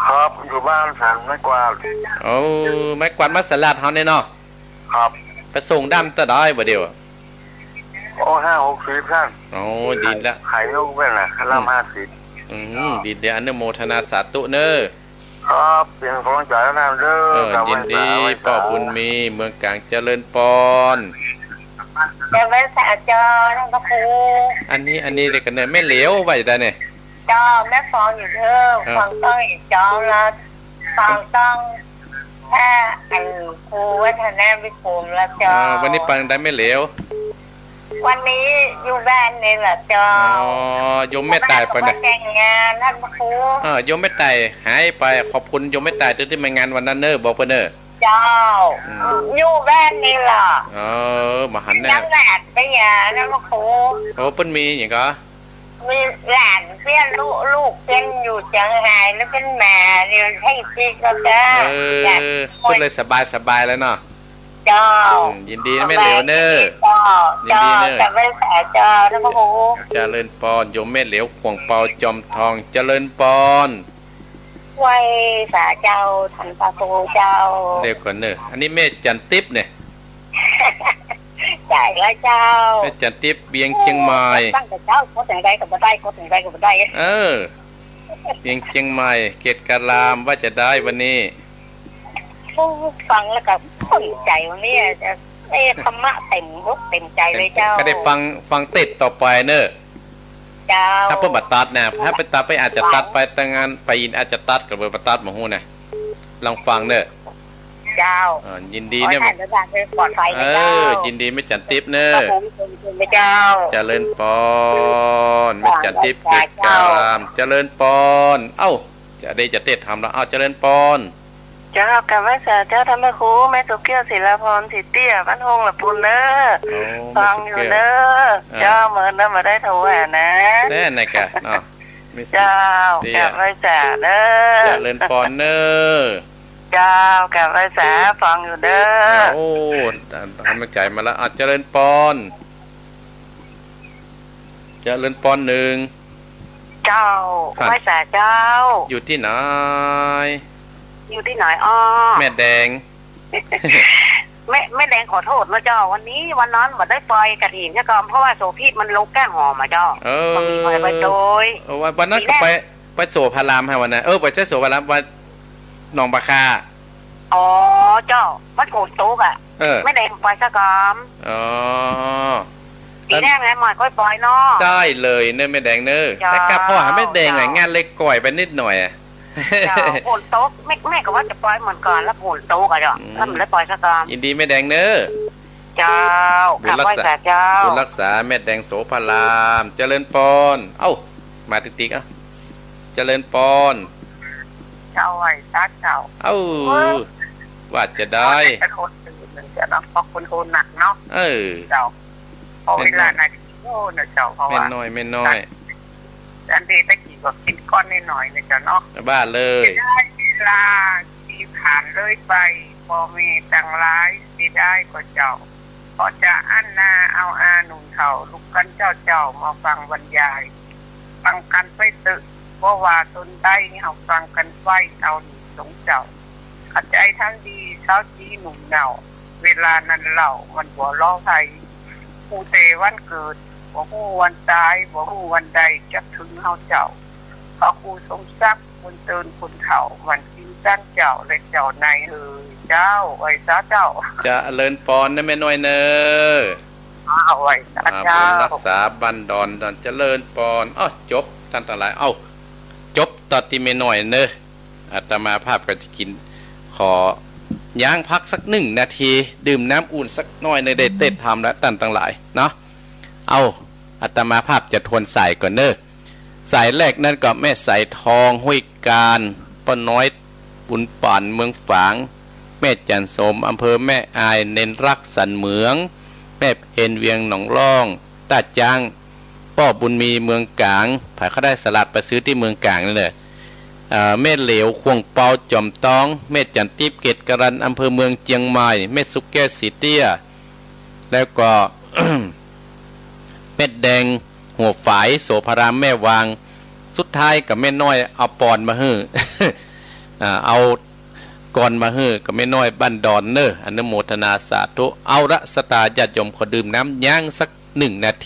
ครับ อยู่บ้านสันไม้กวาด โอ้ ไม้กวาดมาสลัดเฮาเนี่ยเนาะ ครับ ไปส่งด้ามตะไดบ่าเดี่ยว โอ้ ห้าหกสิบท่าน โอ้ ดีละ ขายนกเว้นน่ะ อืม ลำห้าสิบ อืม ดีเดียว อนุโมทนาสาธุเน่อ ครับ เป๋นก๋ำลังใจ๋นะเน่อ เออ ครับ ยินดี ไหว้สา ไหว้สา ป้อบุญมี เมืองก๋าง เจริญปอน เจริญสาเจ้า ท่านพระครู อันนี้ อันนี้เด็กกันเนี่ย แม่เหลียว ว่าจะใดเนี่ย เจ้า แม่ฟังอยู่เน่อ เออ ฟังต้องอีกเจ้า แล้วฟังต้องแค่อันครูวัฒนวิคมแล้วเจ้า เออ วันนี้ไปตังใดแม่เหลียว วันนี้อยู่บ้านนี่แหละเจ้า อ๋อ โยมแม่ต่ายไปไหน แต่งงานท่านพระครู เออ โยมแม่ต่ายหายไป ขอบคุณโยมแม่ต่ายตี้ ตี้มางานวันนั้นเน่อ บอกเปิ้นเน่อ เจ้า อืม อยู่บ้านนี่แหละ เออ บ่หันแน่ ยังหลานไปหาท่านพระครู โอ้ เปิ้นมีหยังก่อ มีหลานเปี้ยนลูก ลูกเปี้ยนอยู่เจียงฮาย แล้วเปิ้นมาเดี๋ยวให้ติ๊กก็ได้ เออ อยาก เปิ้นเลยสบายสบายแล้วเนาะ เจ้า อืม ยินดีนะแม่เหลียวเน่อ เจ้า ยินดีเน่อ เจ้า กราบไหว้สาเจ้า ท่านพระครู เจริญปอน โยมแม่เหลียวข่วงเปาจอมทอง เจริญปอน ไหว้สาเจ้า ท่านพระครูเจ้า เดี๋ยวก่อนเน่อ อันนี้แม่จันติ๊บเนี่ย ใจ้แล้วเจ้า แม่จันติ๊บเวียงเจียงใหม่ ตั้งแต่เจ๊า กดอย่างใดก็บ่ได้ กดอย่างใดก็บ่ได้ เออ เวียงเจียงใหม่ เกตการาม ว่าจะได้วันนี้ โอ้ ฟังแล้วก็สนใจ๋วันนี้จะ เอ๊ะ ธรรมะเต็มอกเต็มใจ๋เลยเจ้า ก็ได้ฟัง ฟังเตสต่อไปเน่อ เจ้า ถ้าเปิ้นบ่ตัดนะ ถ้าเปิ้นตัดไปอาจจะตัดไปตั้งงาน ไปอินอาจจะตัดก็เปิ้นบ่ตัดบ่ฮู้นะ ลองฟังเน่อ เจ้า อ่า ยินดีเนี่ย ขอให้ท่านเดินทางโดยปลอดภัยนะเจ้า เออ ยินดีแม่จันติ๊บเน่อ ครับผม เจ้า เจริญปอน แม่จันติ๊บ เกตการาม เจริญปอน เอ้า จะได้จะเตสธรรมแล้ว เอ้า เจริญปอน เจ้า กราบไหว้สาเจ้า ท่านพระครู แม่สุเกี้ยว ศิลาพร ศรีเตี้ย บ้านโฮงละปูนเน่อ โอ้ ฟังอยู่เน่อ แม่สุเกี้ยว เออ เจ้า เมินเน่อ บ่ได้โทรหานะ แน่ ไหนกะเนาะ แม่สุเตี้ย เจ้า กราบไหว้สาเน่อ เจริญปอนเน่อ เจ้า กราบไหว้สา ฟังอยู่เน่อ โอ้ กำลังใจ๋มาแล้ว อ่ะ เจริญปอน เจริญปอนนึ่ง เจ้า ครับ ไหว้สาเจ้า อยู่ตี้ไหน อยู่ตี้ไหนอ้อ แม่แดง แม่ แม่แดงขอโทษนะเจ้า วันนี้วันนั้นบ่ได้ปอยกฐินเสียก่อน เพราะว่าโสภิตมันลกแก้งหอมอะเจ้า เออ มันมีปอยไปโดย เออ วัน วันนั้นก็ไป ทีแรก ไปโสภารามฮะวันนั้น เออ ไปใจ้โสภาราม วันหนองปลาคา อ๋อ เจ้า มันฝนตกอะ เออ แม่แดงปอยเสียก่อน อ๋อ ทีแรกไง หมอยค่อยปอยเนาะ ได้เลยเน่อแม่แดงเน่อ เจ้า แต่กลับพอหาแม่แดงอะ เจ้า งานเลยก่อยไปนิดหน่อยอะ เจ้า ฝนตก แม่ แม่ก็ว่าจะปอยเหมือนกัน แล้วฝนตกอะเจ้า อืม แล้วมันเลยปอยเสียก่อน ยินดีแม่แดงเน่อ เจ้า บุญรักษา กราบไหว้สาเจ้า บุญรักษาแม่แดงโสภาราม เจริญปอน เอ้า มาติ๊กๆ เอ้า เจริญปอน เจ้า ไหว้สาเจ้า เอ้า เออ ว่าจะได้ แต่คนตื่นเนาะ เพราะคนโทรหนักเนาะ เออ เจ้า เพราะเวลานาที โอ้ เนาะเจ้า เพราะว่า แม่น้อย แม่น้อย อันเดตะกี้ก็กิ๋นก้อนน้อยๆ เนาะเจ้าเนาะ บ้าเลย เสียดายเวลาตี้ผ่านเลยไป ป้อแม่ตังหลาย เสียดายก่อเจ้า เพราะจะอั้นนาเอาอาหนุ่มเฒ่า ลุกกั๋นเจ้าเจ้า มาฟังบรรยาย ฟังกั๋นไปเต๊อะ บ่ว่าต๋นใด เฮาฟังกั๋นไป เอาหนุนสงเจ้า ขัดใจ๋ทั้งดี เศร้าซี้หนุ่มเหงา เวลานั้นเล่า มันบ่รอใผ ฮู้แต่วันเกิด บ่ฮู้วันต๋าย บ่ฮู้วันใดจักเถิงเฮาเจ้า พระครูสมศักดิ์ คนเตินคนเฒ่า หมั่นกิ๋นจานเจ้า และเจ้านายเฮอ เจ้า ไหว้สาเจ้า เจริญปอนนะแม่น้อยเน่อ อ้าว ไหว้สา อ่า เจ้า บุญรักษาบ้านดอน ดอนเจริญปอน อ้าว จบ ต้านตังหลาย เอ้า จบต๋อนตี้แม่น้อยเน่อ อาตมาภาพก็จะกิ๋น ขอย่างพักสักหนึ่งนาที ดื่มน้ำอุ่นสักหน้อยเน่อ ได้เตสธรรมแล้ว ต้านตังหลายเนาะ เอ้า อาตมาภาพจะทวนสายก่อนเน่อ สายแรกนั้นก็แม่สายทอง ห้วยกาญ ป้อน้อย บุญปั๋น เมืองฝาง แม่จันสม อำเภอแม่อาย เณรรัก สันเหมือง แม่เพ็ญ เวียงหนองล่อง ต้าจ๊าง ป้อบุญมี เมืองก๋าง ใผเขาได้สลัดไปซื้อตี้เมืองก๋างนั่นแหละ เอ่อ แม่เหลียว ข่วงเปา จอมตอง แม่จันติ๊บ เกตการาม อำเภอเมืองเจียงใหม่ แม่สุแก้ว ศรีเตี้ย แล้วก็ แม่แดง หัวฝาย โสภาราม แม่วาง สุดท้ายก็แม่น้อยเอาปอนมาหื้อ อ่า เอากลอนมาหื้อก็แม่น้อยบ้านดอนเน่อ อนุโมทนาสาธุ เอาละ ศรัทธาญาติโยม ขอดื่มน้ำยังสักหนึ่งนาที